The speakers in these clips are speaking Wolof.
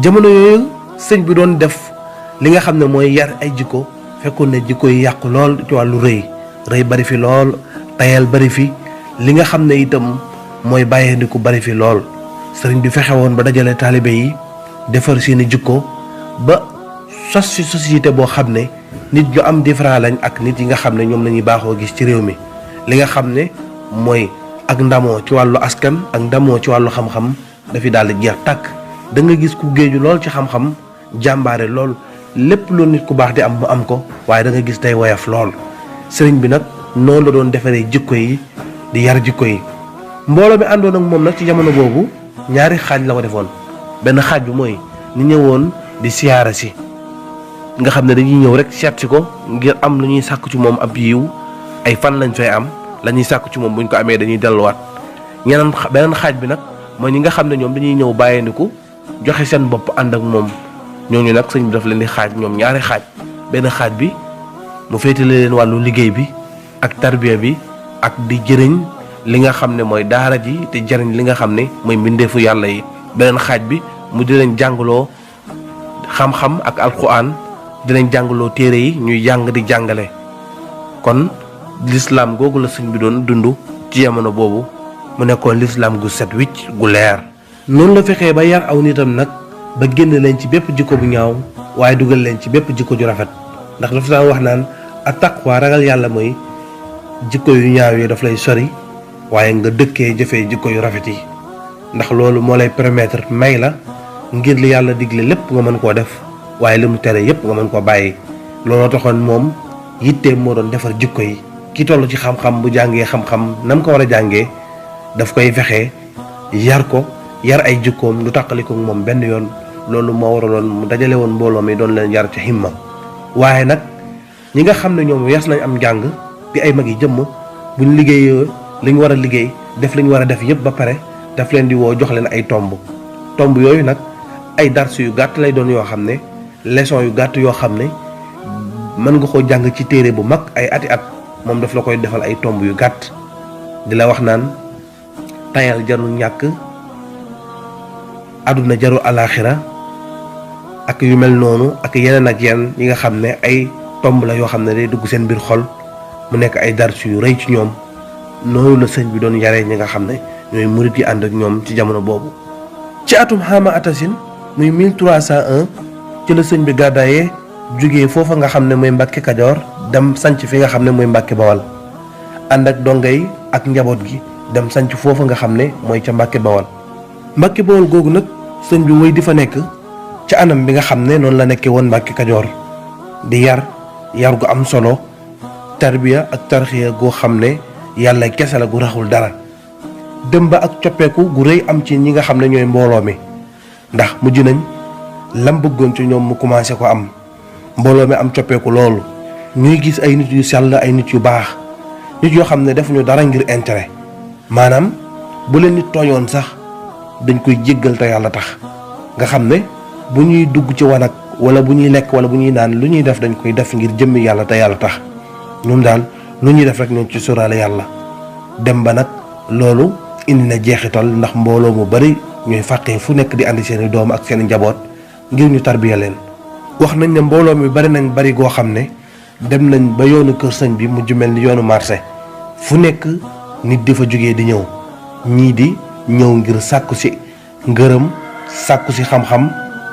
jamono yooyu sëñ bi doon def li nga xam ne mooy yar ay jikko fekkoon ne jikko yi yàqu lool ci wàllu rëy bari fi lool tayal bari fi li nga xam ne itam mooy bàyyeendiku bari fi lool sëriñ bi fexe woon ba dajale taalibe yi defar seeni jikko ba sos ci société boo xam ne nit ñu am différent lañ ak nit yi nga xam ne ñoom lañuy baaxoo gis ci réew mi li nga xam ne mooy ak ndamoo ci wàllu askan ak ndamoo ci wàllu xam-xam dafi daal di jeex tàkk da nga gis ku géeju lool ci xam-xam jàmbaare lool lépp loolu nit ku baax di am mu am ko waaye da nga gis day woyof lool sëriñ bi nag noonu la doon defaree jikko yi di yar jikko yi mbooloo mi àndoon ak moom nag ci jamono boobu ñaari xaaj la ko defoon benn xaaj bi mooy ni ñëwoon di siyaara si nga xam ne dañuy ñëw rek seet si ko ngir am lu ñuy sàkku ci moom ab yiw ay fan lañ fay am la ñuy sàkku ci moom buñ ko amee dañuy delluwaat beneen xaaj bi nag mooy ñi nga xam ne ñoom dañuy ñëw bàyyeendiku joxe seen bopp ànd ak moom ñooñu nag sëñ bi daf leen di xaaj ñoom ñaari xaaj benn xaaj bi mu féetale leen wàllu liggéey bi ak tarbiya bi ak di jëriñ li nga xam ne mooy daara ji te jëriñ li nga xam ne mooy mbindeefu yàlla yi beneen xaaj bi mu di leen jàngaloo xam-xam ak alquran di leen jàngaloo téere yi ñuy jàng di jàngale kon lislaam googu la sëñ bi doon dund ci jamono boobu mu nekkoon lislaam gu set wicc gu leer noonu la fexee ba yar aw nitam nag ba génn leen ci bépp jikko bu ñaaw waaye dugal leen ci bépp jikko ju rafet ndax dafa daan wax naan attaqwa ragal yàlla mooy jikko yu ñaaw yi daf lay sori waaye nga dëkkee jëfee jikko yu rafet yi ndax loolu moo lay permettre may la ngir li yàlla digle lépp nga mën koo def waaye li mu tere yépp nga mën koo bàyyi looloo taxoon moom yitteem moo doon defar jikko yi ki toll ci xam-xam bu jàngee xam-xam nam ko war a jàngee daf koy fexe yar ko yar ay jikkoom du tàqaliko moom benn yoon loolu moo waraloon mu dajale woon mbooloo mi doon leen yar ci himma waaye nag ñi nga xam ne ñoom yees nañ am njàng di ay mag yi jëmm buñ liggéeyee li ñu war a liggéey def li ñu war a def yépp ba pare daf leen di woo jox leen ay tomb yooyu nag ay dars yu gàtt lay doon yoo xam ne leçon yu gàtt yoo xam ne mën nga koo jàng ci téere bu mag ay ati at moom daf la koy defal ay tomb yu gàtt di la wax naan tayal jarul ñàkk àdduna jarul alaaxira ak yu mel noonu ak yeneen ak yeneen yi nga xam ne ay tomb la yoo xam ne day dugg seen biir xol mu nekk ay dars yu rëy ci ñoom noonu la sëñ bi doon yaree ñi nga xam ne ñooy murit yi ànd ak ñoom ci jamono boobu. ci atum xaama atasin muy 1301 ci la sëñ bi gàddaayee jógee foofa nga xam ne mooy Mbàkke Kajoor dem sanc fi nga xam ne mooy Mbàkke Bawal ànd ak dongay ak njaboot gi dem sanc foofa nga xam ne mooy ca Mbàkke Bawal. Mbàkke Bawal googu nag sëñ bi wéy di fa nekk ci anam bi nga xam ne noonu la nekkee woon Mbàkke Kajoor di yar gu am solo tarbiya ak tarxiya goo xam ne yàlla kese la gu raxul dara dem ba ak coppeeku gu rëy am ci ñi nga xam ne ñooy mbooloo mi ndax mujj nañ lam bëggoon ci ñoom mu commencé ko am mbooloo mi am coppeeku loolu ñuy gis ay nit yu sell ay nit yu baax nit yoo xam ne defuñu dara ngir intérêt maanaam bu leen nit tooñoon sax dañ koy jéggal te yàlla tax nga xam ne bu ñuy dugg ci wanag wala bu ñuy lekk wala bu ñuy naan lu ñuy def dañ koy def ngir jëmmi yàlla te yàlla tax ñoom daal lu ñuy def rek ñoom ci sóoraale yàlla dem ba nag loolu indi na jeexital ndax mbooloo mu bari ñooy fàqee fu nekk di andi seeni doom ak seeni njaboot ngir ñu tarbiya leen wax nañ ne mbooloo mi bari nañ bari goo xam ne dem nañ ba yoonu kër sëñ bi mujj mel ni yoonu marché fu nekk nit di fa jógee di ñëw ñii di ñëw ngir sàkku si ngërëm sàkku si xam-xam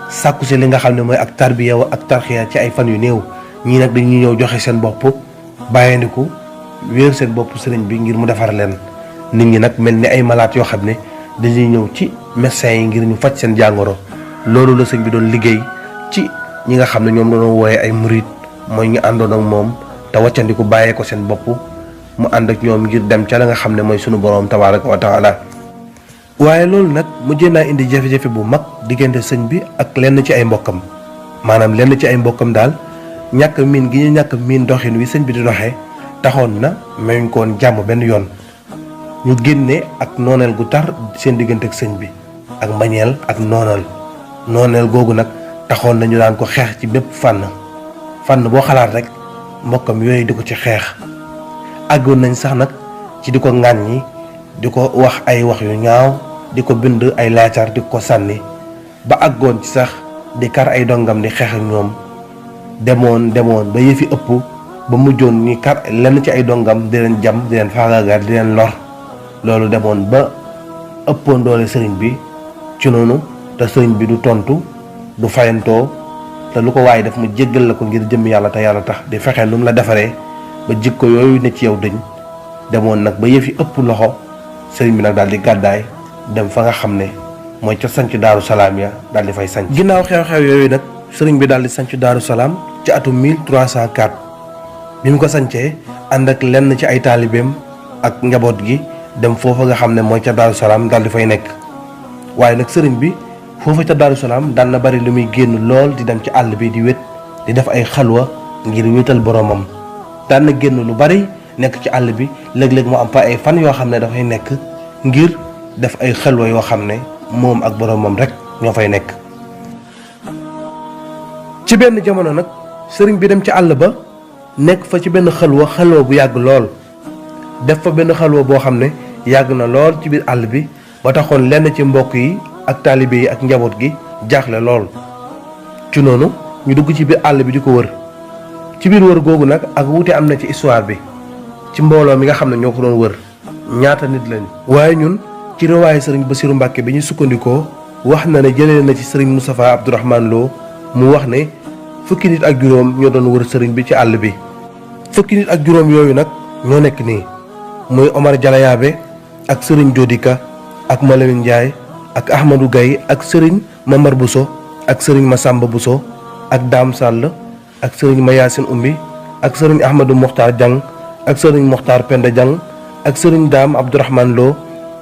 sàkku si li nga xam ne mooy ak tarbiya ak tarxiya ci ay fan yu néew ñii nag dañuy ñëw joxe seen bopp bàyyandiku wéer seen bopp sëriñ bi ngir mu defar leen nit ñi nag mel ni ay malaat yoo xam ne dañuy ñëw ci médecins yi ngir ñu faj seen jàngoro loolu la sëñ bi doon liggéey ci ñi nga xam ne ñoom doon wooye ay murit mooy ñu àndoon ak moom te waccandiku bàyyee ko seen bopp mu ànd ak ñoom ngir dem ca la nga xam ne mooy sunu boroom tabaaraka wa taala waaye loolu nag mujjee naa indi jafe-jafe bu mag diggante sëñ bi ak lenn ci ay mbokkam maanaam lenn ci ay mbokkam daal ñàkk miin gi ñu ñàkk miin doxin wi sëñ bi di doxee taxoon na mayuñ ko woon jàmm benn yoon ñu génne ak nooneel gu tar seen diggante ak sëñ bi ak mbañeel ak nooneel googu nag taxoon na ñu daan ko xeex ci bépp fànn boo xalaat rek mbokkam yooyu di ko ci xeex àggoon nañ sax nag ci di ko ŋàññi di ko wax ay wax yu ñaaw di ko bind ay laacar di ko sànni ba àggoon ci sax di kar ay dongam di xeex ak ñoom demoon ba yëfi ëpp ba mujjoon ñi kar lenn ci ay dongam di leen jam di leen faagaagal di leen lor loolu demoon ba ëppoon doole sëriñ bi ci noonu te sëriñ bi du tontu du fayantoo te lu ko waaye def mu jéggal la ko ngir jëm yàlla te yàlla tax di fexe lu mu la defaree ba jikko yooyu ne ci yow dëñ demoon nag ba yëfi ëpp loxo sëriñ bi nag daal di gàddaay dem fa nga xam ne mooy ca sanc Daaru Salaam ya daal di fay sanc ginnaaw xew-xew yooyu nag sëriñ bi daal di sanc Daaru Salaam ci atum 1304 bi mu ko sancee ànd ak lenn ci ay taalibeem ak njaboot gi dem foofa nga xam ne mooy ca Daaru Salaam daal di fay nekk waaye nag sëriñ bi foofa ca Daaru Salaam daan na bari lu muy génn lool di dem ci àll bi di wét di def ay xalwa ngir wéetal boromam daan na génn lu bari nekk ci àll bi léeg-léeg mu am fa ay fan yoo xam ne dafay nekk ngir def ay xalwa yoo xam ne moom ak boromam rek ñoo fay nekk. ci benn jamono nag sëriñ bi dem ci àll ba nekk fa ci benn xalwa bu yàgg lool def fa benn xalwa boo xam ne yàgg na lool ci biir àll bi ba taxoon lenn ci mbokk yi ak taalibe yi ak njaboot gi jaaxle lool ci noonu ñu dugg ci biir àll bi di ko wër ci biir wër googu nag ak wuute am na ci histoire bi ci mbooloo mi nga xam ne ñoo ko doon wër ñaata nit lañ waaye ñun ci riwaayu sëriñ Bassirou Mbacke bi ñu sukkandikoo wax na ne jëlee na ci sëriñ Moustapha Abdourahmane Lo mu wax ne fukki nit ak juróom ñoo doon wër sëriñ bi ci àll bi fukki nit ak juróom yooyu nag ñoo nekk nii muy Omar Jalayaabe ak sëriñ Jodika ak Malamine Ndiaye ak Ahmadou Gaye ak sëriñ Mamar Bousso ak sëriñ Massamba Bousso ak Dame Sall ak sëriñ Mayasin Umbi ak sëriñ Ahmadou Mokhtar Diang ak sëriñ Mokhtar Penda Diang ak sëriñ Dame Abdourahmane Lo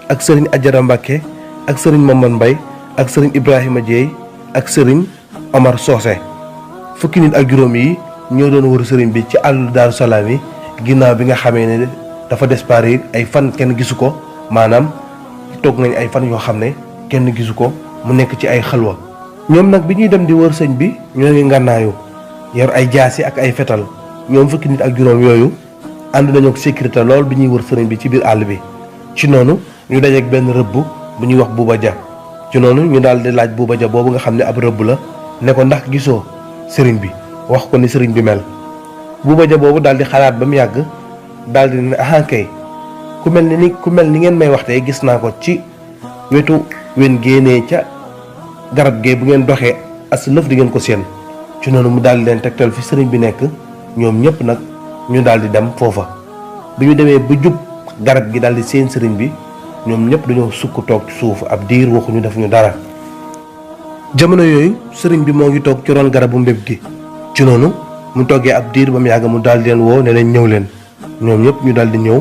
ak sëriñ Adjara Mbacke ak sëriñ Mamad Mbay ak sëriñ Ibrahima Dieye ak sëriñ Omar Socé fukki nit ak juróom yi ñoo doon wër sëriñ bi ci àllu Daaru Salaam yi ginnaaw bi nga xamee ne dafa disparaître ay fan kenn gisu ko maanaam toog nañ ay fan yoo xam ne kenn gisu ko mu nekk ci ay xalwa ñoom nag bi ñuy dem di wër sëñ bi ñoo ngi ngànnaayu yor ay jaasi ak ay fetal ñoom fukki nit ak juróom yooyu ànd nañu ak sécurité lool bi ñuy wër sëriñ bi ci biir àll bi ci noonu ñu dajeek benn rëbb bu ñuy wax Buuba Ja ci noonu ñu daal di laaj Buuba Ja boobu nga xam ne ab rëbb la ne ko ndax gisoo sëriñ bi wax ko ni sëriñ bi mel Buuba Ja boobu daal di xalaat ba mu yàgg daal di ne kay ku mel ni ngeen may wax tey gis naa ko ci wetu wen génnee ca garab gee bu ngeen doxee as lëf di ngeen ko séen ci noonu mu daal di leen tegtal fi sëriñ bi nekk ñoom ñëpp nag ñu daal di dem foofa bi ñu demee ba jub garab gi daal di seen sëriñ bi ñoom ñëpp dañoo sukk toog ci suuf ab diir waxuñu defuñu dara jamono yooyu sëriñ bi moo ngi toog ci ron garabu mbéb gi ci noonu mu toggee ab diir ba mu yàgg mu daal di leen woo ne leen ñëw leen ñoom ñëpp ñu daal di ñëw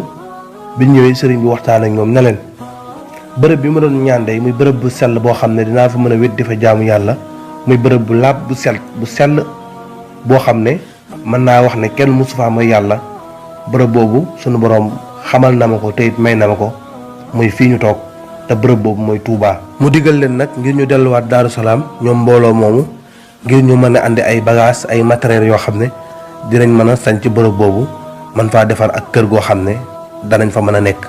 bi ñu ñëwee sëriñ bi waxtaan ak ñoom ne leen bërëb bi ma doon ñaan day muy bërëb bu sell boo xam ne dinaa fa mën a wét di fa jaamu yàlla muy bërëb bu laab bu sell boo xam ne mën naa wax ne kenn musu faa mooy yàlla bërëb boobu sunu boroom xamal na ma ko te it may na ma ko muy fii ñu toog te bërëb boobu mooy Touba. mu digal leen nag ngir ñu delluwaat Daaru Salaam ñoom mbooloo moomu ngir ñu mën a andi ay bagages ay matériels yoo xam ne dinañ mën a sañ ci bërëb boobu man faa defar ak kër goo xam ne danañ fa mën a nekk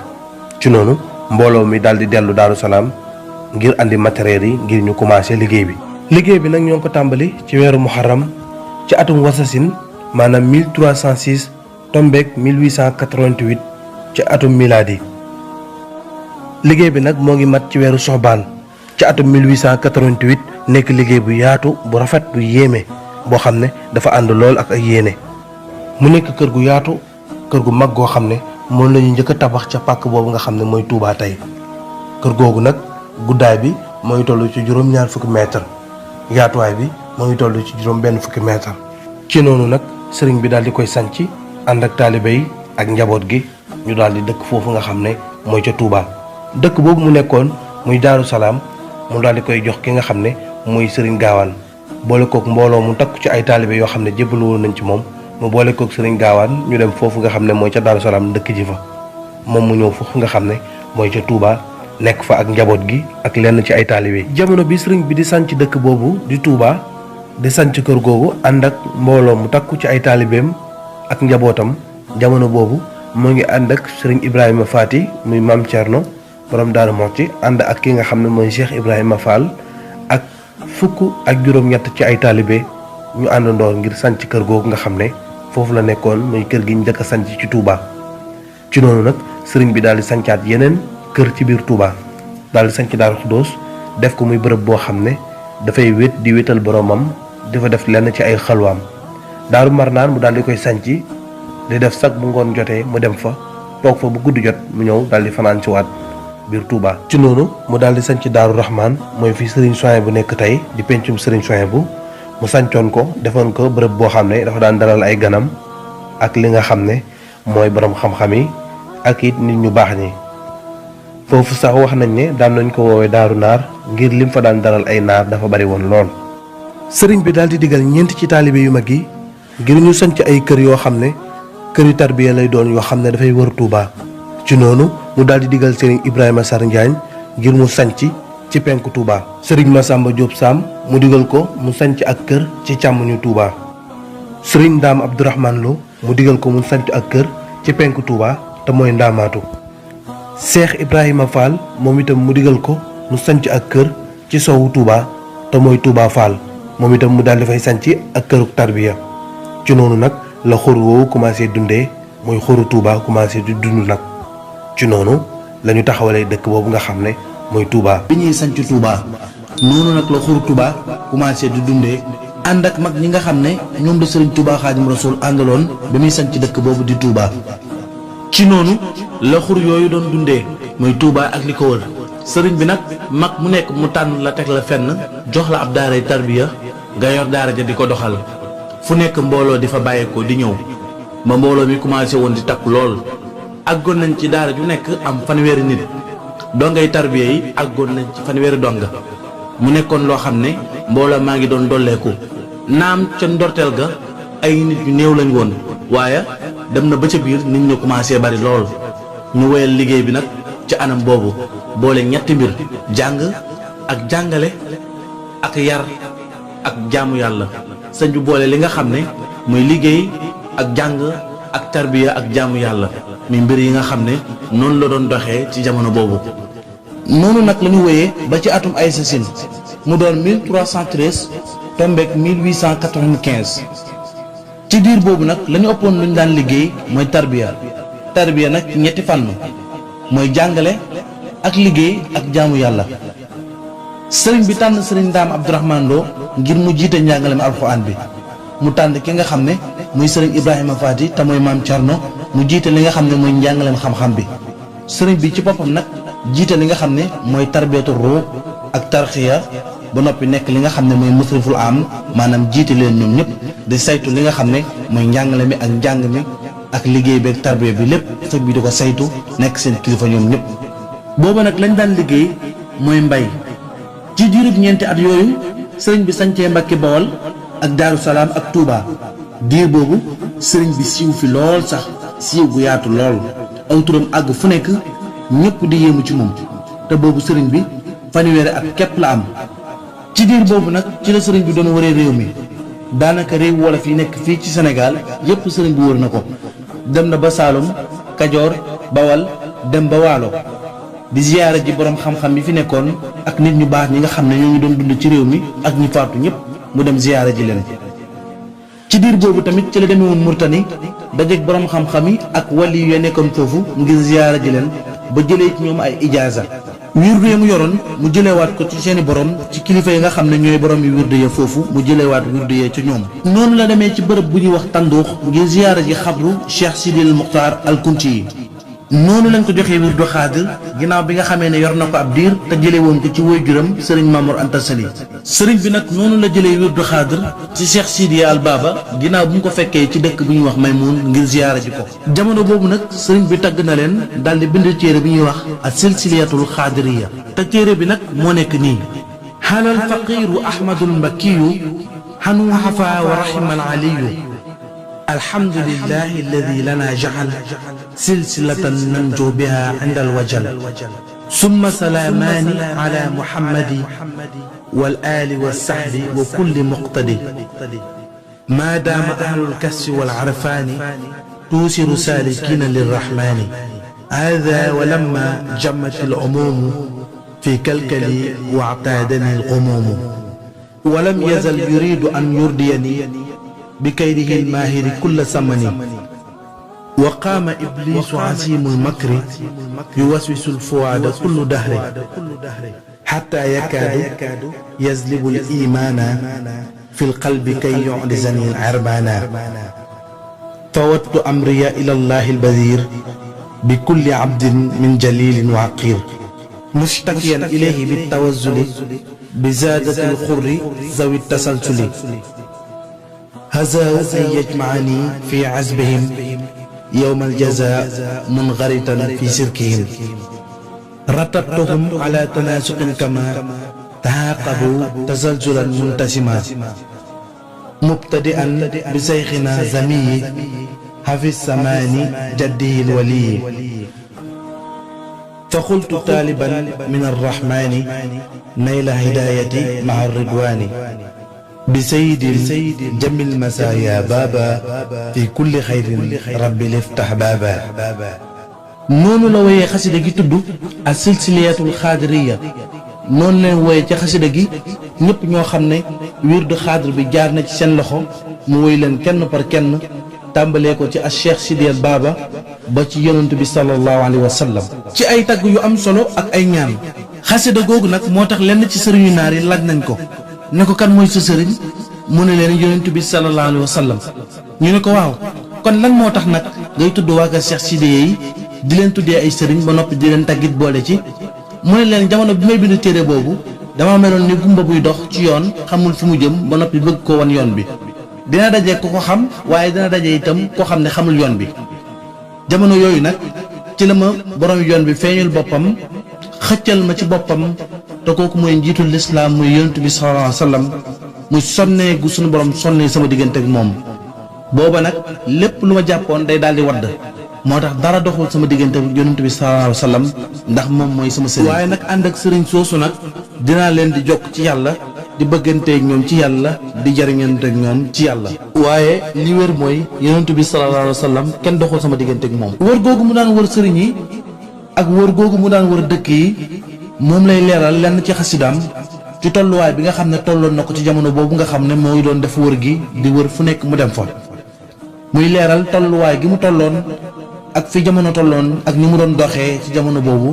ci noonu mbooloo mi daal di dellu Daaru Salaam ngir andi matériels yi ngir ñu commencé liggéey bi. liggéey bi nag ñoo ngi ko tàmbali ci weeru muharram ci atum wasasin maanaam 1306 tombeek 1888 ci atum milaadi liggéey bi nag moo ngi mat ci weeru soxbaan ci atum 1888 nekk liggéey bu yaatu bu rafet bu yéeme boo xam ne dafa ànd lool ak ay yéene mu nekk kër gu yaatu kër gu mag goo xam ne moom la ñu njëkk a tabax ca pàkk boobu nga xam ne mooy Touba tey kër googu nag guddaay bi moo ngi toll ci juróom-ñaar fukki mètre yaatuwaay bi moo ngi toll ci juróom-benn fukki mètre ci noonu nag sëriñ bi daal di koy sanc ànd ak taalibe yi ak njaboot gi ñu daal di dëkk foofu nga xam ne mooy ca Touba dëkk boobu mu nekkoon muy Daaru Salaam mu daal di koy jox ki nga xam ne mooy sëriñ Gaawaan boole kook mbooloo mu takku ci ay taalibe yoo xam ne jébbalu woon nañ ci moom mu boole kook sëriñ Gaawaan ñu dem foofu nga xam ne mooy ca Daaru Salaam dëkk ji fa moom mu ñëw foofu nga xam ne mooy ca Touba nekk fa ak njaboot gi ak lenn ci ay taalibe jamono bi sëriñ bi di sanc dëkk boobu di Touba di sanc kër googu ànd ak mbooloo mu takku ci ay taalibeem ak njabootam jamono boobu moo ngi ànd ak sëriñ Ibrahima Faty muy Maam Thierno borom Daaru Muxti ànd ak ki nga xam ne mooy Cheikh Ibrahima Fall ak fukk ak juróom-ñett ci ay taalibe ñu àndandoo ngir sanc kër googu nga xam ne foofu la nekkoon muy kër gi ñu njëkk a sanc ci Touba. ci noonu nag sëriñ bi daal di sancaat yeneen kër ci biir Touba daal di sanc Daaru Xuddoos def ko muy bërëb boo xam ne dafay wét di wétal boromam di fa def lenn ci ay xalwaam. Daaru Marnaan mu daal di koy sanc di def sag bu ngoon jotee mu dem fa toog fa bu guddi jot mu ñëw daal di fanaan ci waat biir Touba. ci noonu mu daal di sanc Daaru Rahman mooy fii sëriñ Souhaïbou bu nekk tey di pencum sëriñ Souhaïbou bu mu sancoon ko defoon ko bërëb boo xam ne dafa daan dalal ay ganam ak li nga xam ne mooy borom xam-xam yi ak it nit ñu baax ñi. foofu sax wax nañ ne daan nañ ko woowee Daaru Naar ngir lim fa daan dalal ay naar dafa bari woon lool. sëriñ bi daal di digal ñeent ci taalibe yu mag yi ngir ñu sanc ay kër yoo xam ne këri tarbiya lay doon yoo xam ne dafay wër Touba. ci noonu mu daal di digal sëriñ Ibrahima Sarr Njaañ ngir mu sanc ci penku Touba. sëriñ Massamba Diop Sam mu digal ko mu sanc ak kër ci càmmoñu Touba. sëriñ Ndaam Abdourahman Lo mu digal ko mu sanc ak kër ci penku Touba te mooy Ndaamaatu. Cheikh Ibrahima Fall moom itam mu digal ko mu sanc ak kër ci sowu Touba te mooy Touba Fall moom itam mu daal di fay sanc ak këruk tarbiya. ci noonu nag la xur woowu commencé dundee mooy xuru Touba commencé di dund nag. ci noonu la ñu taxawalee dëkk boobu nga xam ne mooy Touba. bi ñuy sanc Touba noonu nag la xuru Touba commencé di dundee ànd ak mag ñi nga xam ne ñoom la Sëriñ Touba Xaadim Rasuul àndaloon bi muy sanc dëkk boobu di Touba. ci noonu la xur yooyu doon dundee mooy Touba ak li ko wër sëriñ bi nag mag mu nekk mu tànn la teg la fenn jox la ab daaray tarbiya nga yor daara ja di ko doxal fu nekk mbooloo di fa bàyyeekoo di ñëw ba mbooloo mi commencé woon di takku lool àggoon nañ ci daara ju nekk am fanweeri nit dongay tarbiya yi àggoon nañ ci fanweeri donga mu nekkoon loo xam ne mbooloo maa ngi doon dolleeku naam ca ndorteel ga ay nit ñu néew lañ woon waaye dem na ba ca biir nit ñu commencé bari lool ñu woyal liggéey bi nag ci anam boobu boole ñetti mbir jàng ak jàngale ak yar ak jaamu yàlla sëñ bi boole li nga xam ne muy liggéey ak jàng ak tarbiya ak jaamu yàlla muy mbir yi nga xam ne noonu la doon doxee ci jamono boobu. noonu nag la ñu wéyee ba ci atum ay sasin mu doon 1313 tombeek 1895 ci diir boobu nag la ñu ëppoon lu ñu daan liggéey mooy tarbiya nag ci ñetti fànn mooy jàngale ak liggéey ak jaamu yàlla. sëriñ bi tànn sëriñ Ndaam Abdourahman Lo ngir mu jiite njàngalem alxuraan bi mu tànn ki nga xam ne muy sëriñ Ibrahima Fati te mooy maam Thierno mu jiite li nga xam ne mooy njàngalem xam-xam bi sëriñ bi ci boppam nag jiite li nga xam ne mooy tarbiyatu ruux ak tarxiya ba noppi nekk li nga xam ne mooy musriful am maanaam jiite leen ñoom ñëpp di saytu li nga xam ne mooy njàngale mi ak njàng mi ak liggéey beeg tarbiya bi lépp sëriñ bi di ko saytu nekk seen kilifa ñoom ñëpp. booba nag lañ daan liggéey mooy mbay ci diirub ñeenti at yooyu sëriñ bi sañcee Mbàkke Bawol ak Daaru Salaam ak Touba diir boobu sëriñ bi siiw fi lool sax siiw gu yaatu lool aw turam àgg fu nekk ñëpp di yéemu ci moom te boobu sëriñ bi fanweeri at képp la am. ci diir boobu nag ci la sëriñ bi doon wëree réew mi daanaka réew wolof yi nekk fii ci Sénégal yépp sëriñ bi wër na ko dem na ba Saalum Kajoor Bawal dem ba Waalo di ziyaara ji borom xam-xam yi fi nekkoon ak nit ñu baax ñi nga xam ne ñoo ngi doon dund ci réew mi ak ñi faatu ñëpp mu dem ziyaara ji leen. ci diir boobu tamit ci la demee woon Murtani dajeek borom xam-xam yi ak wali yu nekkoon foofu ngir ziyaara ji leen ba jëlee ci ñoom ay ijaaza. wirdu ya mu yoroon mu jëlewaat ko ci seeni borom ci kilifa yi nga xam ne ñooy borom yi wirdu ya foofu mu jëlewaat wirdu ya ci ñoom. noonu la demee ci bërëb bu ñuy wax Tanduux ngir ziyaara ji xabru Cheikh Sidil Muxtaar al Kunti yi. noonu lañ ko joxee wirdu xaadir ginnaaw bi nga xamee ne yor na ko ab diir te jëlee woon ko ci waajuram sëriñ Mamour Anta Sali sëriñ bi nag noonu la jëlee wirdu xaadir ci Cheikh Sidi Al Baba ginnaaw bu mu ko fekkee ci dëkk bu ñuy wax Maymoun ngir ziyaara ji ko. jamono boobu nag sëriñ bi tagg na leen daal di bind téere bi ñuy wax ak silsilatul xaadiriya te téere bi nag moo nekk nii. xalal faqiru ahmadul mbakkiyu xanu xafa wa rahimal aliyu alhamdulillahi alladi lana jaxal silsilatan nanjo biha inda alwajal summa salaamaani ala muhammadi wal aali wa sahbi wa kulli muqtadi maa daama ahlul kasfi wal arfaani tuusiru saalikiina lirrahmaani haadaa wa lamma jammat al umuumu fi kalkali wa actaadani al umuumu walam yazal yuridu an yurdiyani bi kaydihi almaahiri kulla samani wa qaama iblisu asimu almakri yuwaswisu alfuwaada kullu dahri xatta yakaadu yazlibu alimaana fi alqalbi kay yucdizani alcarbaana fawattu amriya ila allahi albadir bi kulli abdin min jalilin wa aqir mushtakiyan ilayhi bittawazzuli bi zaadati alxurri zawi tasalsuli hazaahu an yajmacani fi azbihim yowma aljazaa munxaritan fi sirkihim ratabtuhum ala tanaasuqin kama taaqabu tasalsulan muntasima mubtadi'an bi sayxina zamiyi hafi samaani jaddihi alwaliyi fa qultu taaliban min arrahmaani nayla hidaayati maa arridwaani bi sayyidin jamil masaaya baaba fi kulli xayrin rabbi liftax baaba. noonu la woyee xasida gi tudd al silsilatul xaadiriya noonu leen woyee ca xasida gi ñëpp ñoo xam ne wirdu xaadir bi jaar na ci seen loxo mu woy leen kenn par kenn tàmbalee ko ci al cheikh Sidiyal Baba ba ci yonent bi sallallahu alayhi wa sallam ci ay tagg yu am solo ak ay ñaan. xasida googu nag moo tax lenn ci sëriñu naar yi laaj nañ ko ne ko kan mooy sa sëriñ mu ne leen yonent bi sallallahu alayhi wa sallam ñu ne ko waaw kon lan moo tax nag ngay tudd waa kër cheikh Sidiya yi di leen tuddee ay sëriñ ba noppi di leen taggit boole ci. mu ne leen jamono bi may bind téere boobu dama meloon ni gumba buy dox ci yoon xamul fi mu jëm ba noppi bëgg ko wan yoon bi dina daje ku ko xam waaye dina daje itam koo xam ne xamul yoon bi. jamono yooyu nag ci la ma borom yoon bi feeñul boppam xëccal ma ci boppam te kooku mooy njiitul lislaam muy yonent bi sallallahu alayhi wa sallam muy sonnee gu suñu borom sonnee sama diggante ak moom. booba nag lépp lu ma jàppoon day daal di wadd moo tax dara doxul sama diggante ak yonent bi sallallahu alayhi wa sallam ndax moom mooy sama sëriñ. waaye nag ànd ak sëriñ soosu nag dinaa leen di jokk ci yàlla di bëgganteeg ñoom ci yàlla di jariñanteeg ñoom ci yàlla. waaye li wér mooy yonent bi sallallahu alayhi wa sallam kenn doxul sama digganteeg moom. wër googu mu daan wër sëriñ yi ak wër googu mu daan wër dëkk yi moom lay leeral lenn ci xasidaam ci tolluwaay bi nga xam ne tolloon na ko ci jamono boobu nga xam ne mooy doon def wër gi di wër fu nekk mu dem fa muy leeral tolluwaay gi mu tolloon ak fi jamono tolloon ak ni mu doon doxee ci jamono boobu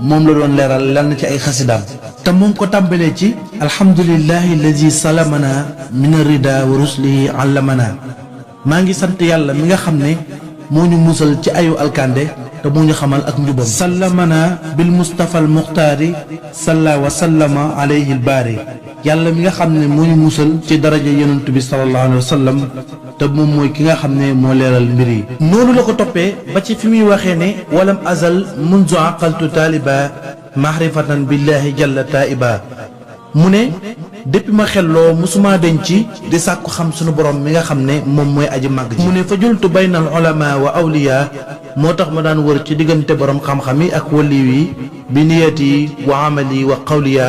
moom la doon leeral lenn ci ay xasidaam te mu ngi ko tàmbalee ci alhamdulillahi alladi salamana min arida wa ruslihi allamana maa ngi sant yàlla mi nga xam ne moo ñu musal ci ayu alkande te moo ñu xamal ak njubam sallamana bil mustafa al muxtaari salla wa sallama alayhi al baari yàlla mi nga xam ne moo ñu musal ci daraja yonent bi sallallahu alayhi wa sallam te moom mooy ki nga xam ne moo leeral mbir yi. noonu la ko toppee ba ci fi muy waxee ne walam azal munzu aqaltu taaliba mahrifatan billahi jalla taiba mu ne depuis ma xelloo musuma denc di sàkku xam sunu borom mi nga xam ne moom mooy aji màgg ji mu ne fa jultu baynal ulama wa awliya moo tax ma daan wër ci diggante borom xam-xam yi ak waliw yi bi niyati wa amali wa qawliya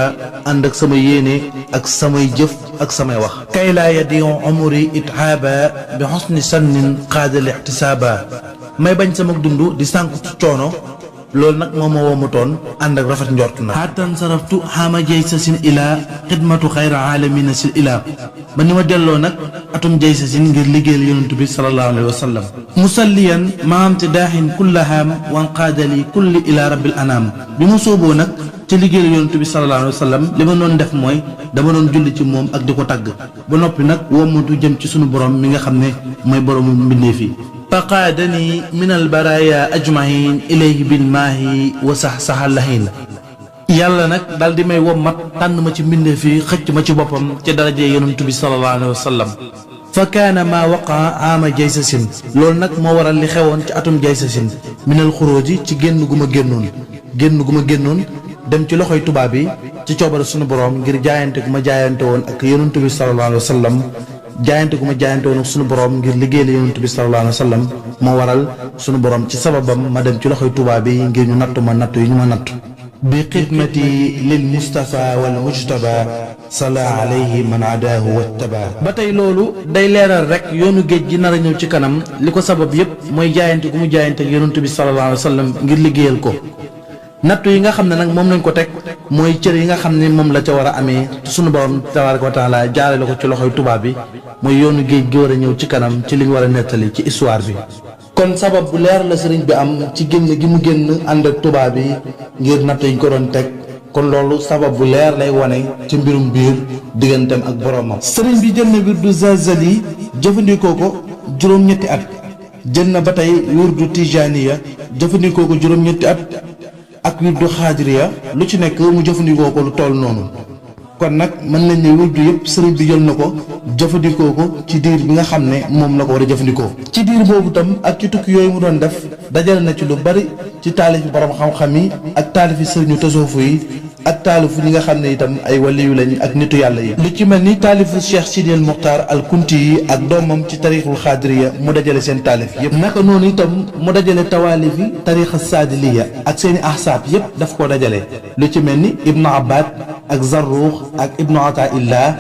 ànd ak sama yéene ak samay jëf ak samay wax kay laa yadiu umri ithaaba bi xusni sannin qaadal ixtisaaba may bañ sama dund di sànku ci coono loolu nag moom ma womutoon ànd ak rafet njort na xaatan saraftu xaama jay sa sin ilaa xidmatu xayra aalamina sil ilaa ba ni ma delloo nag atum jay sa sin ngir liggéeyal yonent bi sallallahu alayhi wa sallam musalliyan maamti daaxin kullahaam wan qaadali kulli ilaa rabbil anaam bi mu sooboo nag ci liggéeyal yonent bi sallallahu alayhi wa sallam li ma doon def mooy dama doon julli ci moom ak di ko tagg ba noppi nag womatu jëm ci sunu borom mi nga xam ne mooy boroomu mbindeef yi faqaadani min albaraya ajmahin ilayhi bilmaahi wa sax-saxa lahin yàlla nag daal di may wommat tànn ma ci mbindeef yi xëcc ma ci boppam ci daraje yonent bi sallallahu alayhi wa sallam fa kaana maa waqaa aama jaysasin loolu nag moo waral li xewoon ci atum jaysasin minal xuróoji ci génn gu ma génnoon dem ci loxoy tubaab yi ci coobare sunu borom ngir jaayante gu ma jaayante woon ak yonent bi sallallahu alayhi wa sallam jaayante gu ma jaayante woon ak sunu borom ngir liggéeyal yonent bi sallallahu alayhi wa sallam moo waral sunu borom ci sababam ma dem ci loxoy tubaab yi ngir ñu nattu ma nattu yi ñu ma nattu bi xidmati lil Mustafa wal Mujtaba sala alayhi man adaahu wattaba ba tey loolu day leeral rek yoonu géej gi nar a ñëw ci kanam li ko sabab yépp mooy jaayante gu mu jaayante ak yonent bi sallallahu alayhi wa sallam ngir liggéeyal ko nattu yi nga xam ne nag moom lañ ko teg mooy cër yi nga xam ne moom la ca war a amee sunu borom tabaaraka wa taala jaarale ko ci loxoy tubaab bi mooy yoonu géej gi war a ñëw ci kanam ci li ñu war a nettali ci histoire bi. kon sabab bu leer la sëriñ bi am ci génn gi mu génn ànd ak tubaab bi ngir nattu yi ñu ko doon teg kon loolu sabab bu leer lay wane ci mbirum biir digganteem ak boromam. sëriñ bi jël na wirdu Zazali jëfandikoo ko juróom-ñetti at jël na ba tey wirdu Tijaniya jëfandikoo ko juróom-ñetti at ak wirdu Xaadiriya lu ci nekk mu jëfandikoo ko lu toll noonu. kon nag mën nañ ne wirdu yëpp sëriñ bi jël na ko jëfandikoo ko ci diir bi nga xam ne moom la ko war a jëfandikoo. ci diir boobu tam ak ci tukki yooyu mu doon def dajale na ci lu bari ci taalifi borom xam-xam yi ak taalifi sëriñu tasawuf yi ak taalifu ñi nga xam ne itam ay waliyu lañ ak nitu yàlla yi. lu ci mel ni taalifu Cheikh Sidi El Mokhtar al Kunti yi ak doomam ci tarixul Xaadiriya mu dajale seen taalif yëpp. naka noonu itam mu dajale tawaalif yi tarixa Saadiliya ak seeni ahsaab yëpp daf koo dajale lu ci mel ni Ibnu Abbad ak Zarruux ak Ibnu Ataillah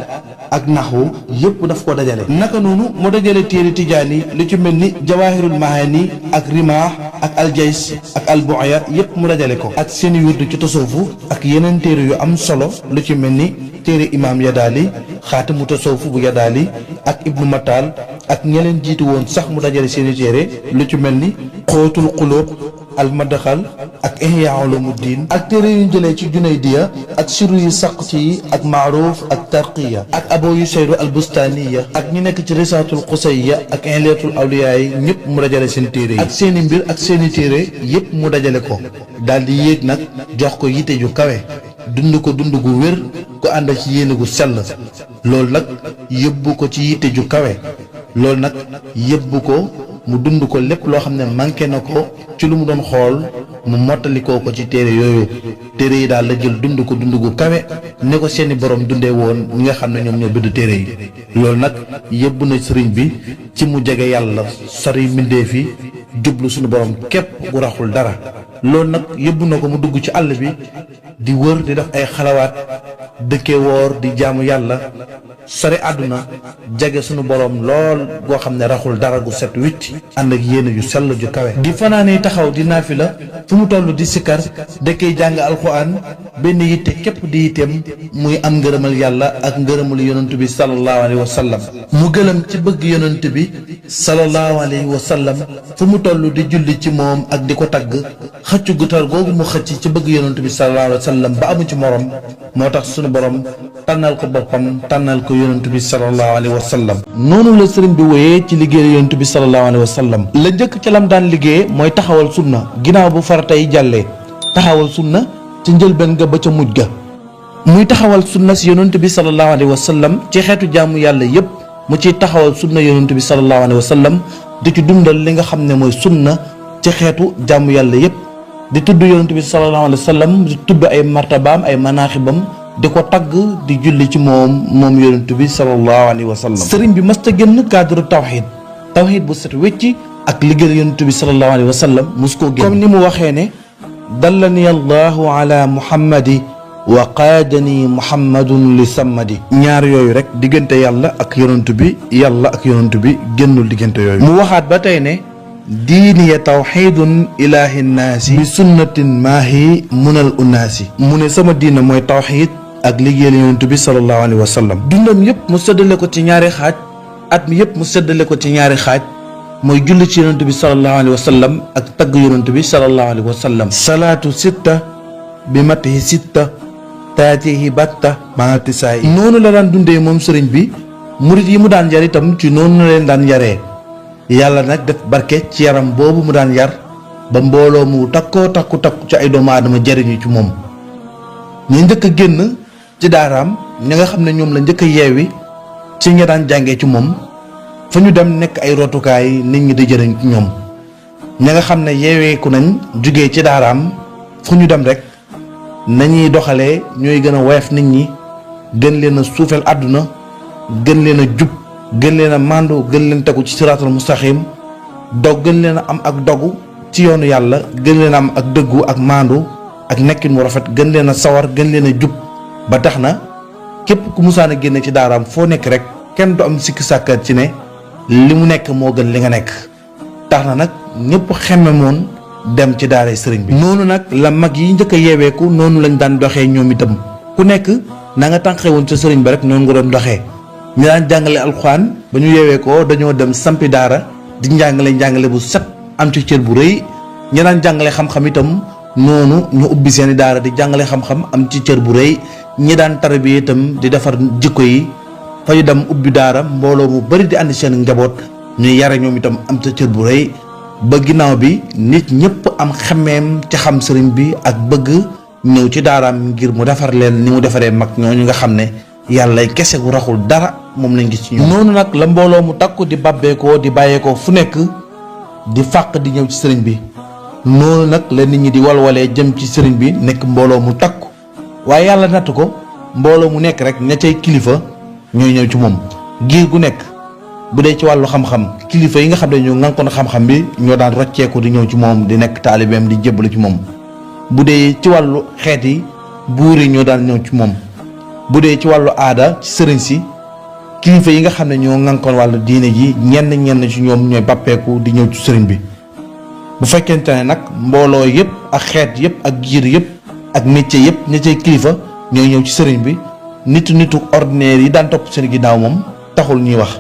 ak naxwu yëpp daf ko dajale. naka noonu mu dajale téere tijaani lu ci mel ni Jawaahirul Mahaani ak Rimaax ak Aljays ak Albu'ya yëpp mu dajale ko. ak seeni wirdu ci tasawufu ak yeneen téere yu am solo lu ci mel ni téere imaam Yadaali xaatimu tasawufu bu Yadaali ak Ibnu Matal ak ñeleen jiitu woon sax mu dajale seeni téere lu ci mel ni Xóotul Xuluub Almadaxal ak Ihya Ulumuddin ak téere yu ñu jëlee ci Junaydiya ak siru yu Saqti yi ak Maaruuf ak Tarqiya ak Abu Yusayru Albustaniya ak ñi nekk ci Risaatul Qusayya ak Ihliyatul Awliyaa yi ñëpp mu dajale seen téere yi ak seeni mbir ak seeni téere yëpp mu dajale ko daal di yéeg nag jox ko yite ju kawe dund ko dund gu wér ko ànd ci yéene gu sell loolu nag yóbbu ko ci yite ju kawe loolu nag yóbbu ko mu dund ko lépp loo xam ne manqué na ko ci lu mu doon xool mu mottalikoo ko ci téere yooyu téere yi daal la jël dund ko dund gu kawe ne ko seeni borom dundee woon ñi nga xam ne ñoom ñoo bind téere yi loolu nag yóbbu na sëriñ bi ci mu jege yàlla sori mbindeef yi jublu suñu borom képp gu raxul dara loolu nag yóbbu na ko mu dugg ci àll bi di wër di def ay xalawaat dëkkee woor di jaamu yàlla sori àdduna jege sunu borom lool goo xam ne raxul dara gu set wicc ànd ak yéene yu sell ju kawe di fanaane taxaw di naafila fu mu toll di sikkar dëkkee jàng alxuraan benn yitte képp di yitteem muy am ngërëmal yàlla ak ngërëmal yonent bi sallallahu alayhi wa sallam mu gëlëm ci bëgg yonent bi sallallahu alayhi wa sallam fu mu toll di julli ci moom ak di ko tagg xëccu gutar googu mu xëcc ci bëgg yonent bi sallallahu alayhi wa sallam ba amu ci morom moo tax sunu borom tànnal ko boppam tànnal ko yonent bi sallallahu alayhi wa sallam noonu la sëriñ bi wéyee ci liggéey yonent bi sallallahu alayhi wa sallam la njëkk ca lam daan liggéey mooy taxawal sunna ginnaaw bu farata yi jàllee taxawal sunna ci njëlbeen ga ba ca mujj ga muy taxawal sunna si yonent bi sallallahu alayhi wa sallam ci xeetu jaamu yàlla yépp mu ciy taxawal sunna yonent bi sallallahu alayhi wa sallam di ci dundal li nga xam ne mooy sunna ci xeetu jaamu yàlla yépp di tudd yonent bi sallallahu alayhi wa sallam di tudd ay martabaam ay manaaxibam di ko tagg di julli ci moom yonent bi sallallahu alayhi wa sallam sëriñ bi masta génn cadre tawxid bu set wecci ak liggéey yonent bi sallallahu alayhi wa sallam mus koo génn comme ni mu waxee ne dallani allahu ala muhammadi wa qaadani muhammadun li sammadi ñaar yooyu rek diggante yàlla ak yonent bi génnul diggante yooyu mu waxaat ba tey ne diiniya tawxidun ilahi nnaasi bi sunnatin maahi munal unnaasi mu ne sama diina mooy tawxid ak liggéeyal yonent bi sallallahu alayhi wa sallam dundam yëpp mu séddale ko ci ñaari xaaj at mi yëpp mu séddale ko ci ñaari xaaj mooy julli ci yonent bi sallallahu alayhi wa sallam ak tagg yonent bi sallallahu alayhi wa sallam salaatu sitta bi matihi sitta taatihi batta maatisaay noonu la daan dundee moom sëriñ bi murit yi mu daan yar itam ci noonu la leen daan yaree yàlla nag def barke ci yaram boobu mu daan yar ba mbooloo mu takku ci ay doomu aadama jariñu ci moom ñu njëkk a génn ci daaraam ñi nga xam ne ñoom la njëkk a yeewi ci ñi daan jàngee ci moom fa ñu dem nekk ay rotukaay nit ñi di jëriñ ci ñoom ña nga xam ne yeeweeku nañ jugee ci daaraam fu ñu dem rek nañuy doxalee ñooy gën a woyof nit ñi gën leen a suufeel àdduna gën leen a jub gën leen a màndu gën leen tegu ci siraatal mustaqim gën leen a am ak dogu ci yoonu yàlla gën leen a am ak dëggu ak màndu ak nekkin mu rafet gën leen a sawar gën leen a jub ba tax na képp ku musaan a génne ci daaraam foo nekk rek kenn du am sikki sàkkat ci ne li mu nekk moo gën li nga nekk tax na nag ñëpp xemme moon dem ci daaray sëriñ bi. noonu nag la mag yi njëkk a yeeweeku noonu lañ daan doxee ñoom itam ku nekk na nga tànqee woon ca sëriñ ba rek noonu nga doon doxee. ñu daan jàngale alxuraan ba ñu yeeweekoo dañoo dem sampi daara di njàngale bu set am ci cër bu rëy. ñi daan jàngale xam-xam itam noonu ñu ubbi seeni daara di jàngale xam-xam am ci cër bu rëy. ñi daan tarbiya itam di defar jikko yi fa ñu dem ubbi daara mbooloo mu bari di andi seen njaboot ñuy yare ñoom itam am ca cër bu rëy. ba ginnaaw bi nit ñëpp am xameem ci xam sëriñ bi ak bëgg ñëw ci daaraam ngir mu defar leen ni mu defaree mag ñooñu nga xam ne yàlla kese gu raxul dara moom lañ gis ci ñoom. noonu nag la mbooloo mu takku di bàbbeekoo di bàyyeekoo fu nekk di fàq di ñëw ci sëriñ bi noonu nag la nit ñi di walwalee jëm ci sëriñ bi nekk mbooloo mu takku waaye yàlla natt ko mbooloo mu nekk rek ña cay kilifa ñooy ñëw ci moom giir gu nekk. bu dee ci wàllu xam-xam kilifa yi nga xam ne ñoo ngànkoon xam-xam bi ñoo daan rocceeku di ñëw ci moom di nekk taalibeem di jébbalu ci moom bu dee ci wàllu xeet yi buur yi ñoo daan ñëw ci moom bu dee ci wàllu aada ci sëriñ si kilifa yi nga xam ne ñoo ngànkoon wàllu diine ji ñenn ci ñoom ñooy bàppeeku di ñëw ci sëriñ bi. bu fekkente ne nag mbooloo yëpp ak xeet yëpp ak giir yëpp ak métier yëpp ña cay kilifa ñooy ñëw ci sëriñ bi nitu ordinaire yi daan topp seen ginnaaw moom taxul ñuy wax.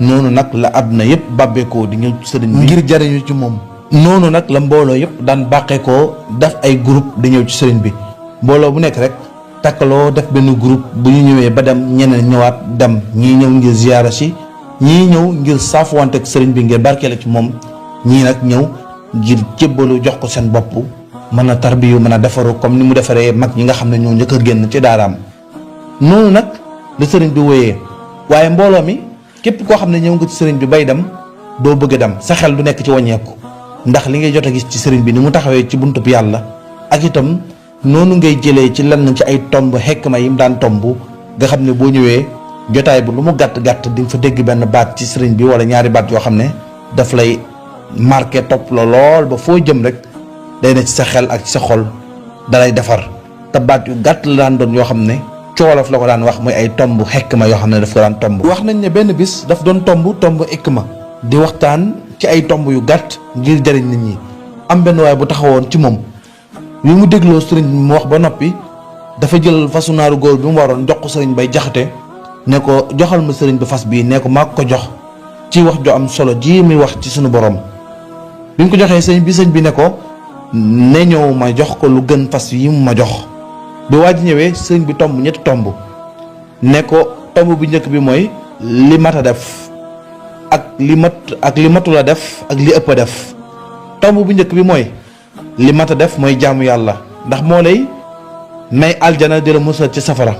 noonu nag la àdduna yëpp bàbbeekoo di ñëw ci sëriñ bi ngir jariñu ci moom. noonu nag la mbooloo yëpp daan bàqeekoo def ay groupe di ñëw ci sëriñ bi mbooloo bu nekk rek takkaloo def benn groupe bu ñu ñëwee ba dem ñeneen ñëwaat dem ñii ñëw ngir ziyaara si ñii ñëw ngir saafuwante ak sëriñ bi ngir barkeele ci moom ñii nag ñëw ngir jébbalu jox ko seen bopp mën a tarbiyu mën a defaru comme ni mu defaree mag ñi nga xam ne ñoo njëkk a génn ci daaraam. noonu nag la sëriñ bi wéyee waaye mbooloo mi képp koo xam ne ñëw nga ci sëriñ bi bay dem doo bëgg a dem sa xel du nekk ci wàññeeku ndax li ngay jot a gis ci sëriñ bi ni mu taxawee ci buntub yàlla ak itam noonu ngay jëlee ci lenn ci ay tomb xekma yi mu daan tomb nga xam ne boo ñëwee jotaay bu lu mu gàtt gàtt di nga fa dégg benn baat ci sëriñ bi wala ñaari baat yoo xam ne daf lay marqué topp la lool ba foo jëm rek day ne ci sa xel ak ci sa xol dalay defar te baat yu gàtt la daan doon yoo xam ne coolof la ko daan wax muy ay tomb xekma yoo xam ne daf ko daan tomb. wax nañ ne benn bis daf doon tomb xekma di waxtaan ci ay tomb yu gàtt ngir jëriñ nit ñi am benn waay bu taxawoon ci moom wi mu dégloo sëriñ bi mu wax ba noppi dafa jël fasu naaru góor bi mu waroon jox ko sëriñ bay jaxate ne ko joxal ma sëriñ bi fas bii ne ko maa ko jox ci wax ju am solo ji muy wax ci sunu borom bi mu ko joxee sëñ bi ne ko ne ñëw ma jox ko lu gën fas yi mu ma jox. bi waa ji ñëwee sëriñ bi tomb ñetti tomb ne ko tomb bu njëkk bi mooy li mat a def ak li matul a def ak li ëpp a def tomb bu njëkk bi mooy li mat a def mooy jaamu yàlla ndax moo lay may aljana di la musal ci safara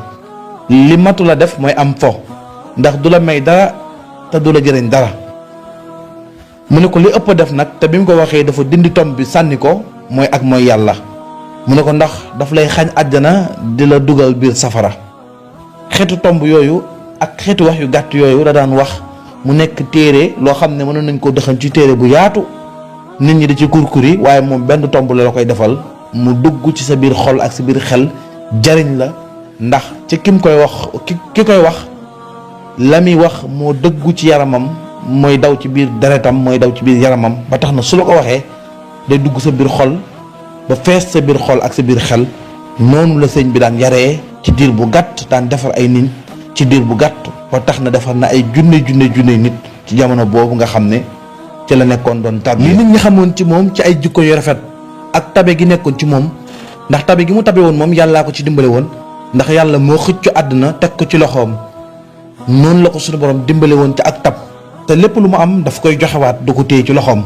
li matul a def mooy am fo ndax du la may dara te du la jëriñ dara mu ne ko li ëpp a def nag te bi mu ko waxee dafa dindi tomb bi sànni ko mooy ak mooy yàlla mu ne ko ndax daf lay xañ àjjana di la dugal biir safara xeetu tomb yooyu ak xeetu wax yu gàtt yooyu la daan wax mu nekk téere loo xam ne mënoon nañ koo dëxañ ci téere bu yaatu nit ñi di ci kurkuri waaye moom benn tomb la koy defal mu dugg ci sa biir xol ak sa biir xel jariñ la ndax ci kim koy wax ki koy wax la muy wax moo dëggu ci yaramam mooy daw ci biir deretam mooy daw ci biir yaramam ba tax na su la ko waxee day dugg sa biir xol ba fees sa biir xol ak sa biir xel noonu la sëñ bi daan yaree ci diir bu gàtt daan defar ay nit ci diir bu gàtt ba tax na defar na ay junne nit ci jamono boobu nga xam ne ci la nekkoon doon tab li nit ñi xamoon ci moom ci ay jikko yu rafet ak tabe gi nekkoon ci moom ndax tabe gi mu tabe woon moom yàllaa ko ci dimbale woon ndax yàlla moo xëccu àdduna teg ko ci loxoom noonu la ko suñu borom dimbale woon ci ak tab te lépp lu mu am daf koy joxewaat du ko téye ci loxoom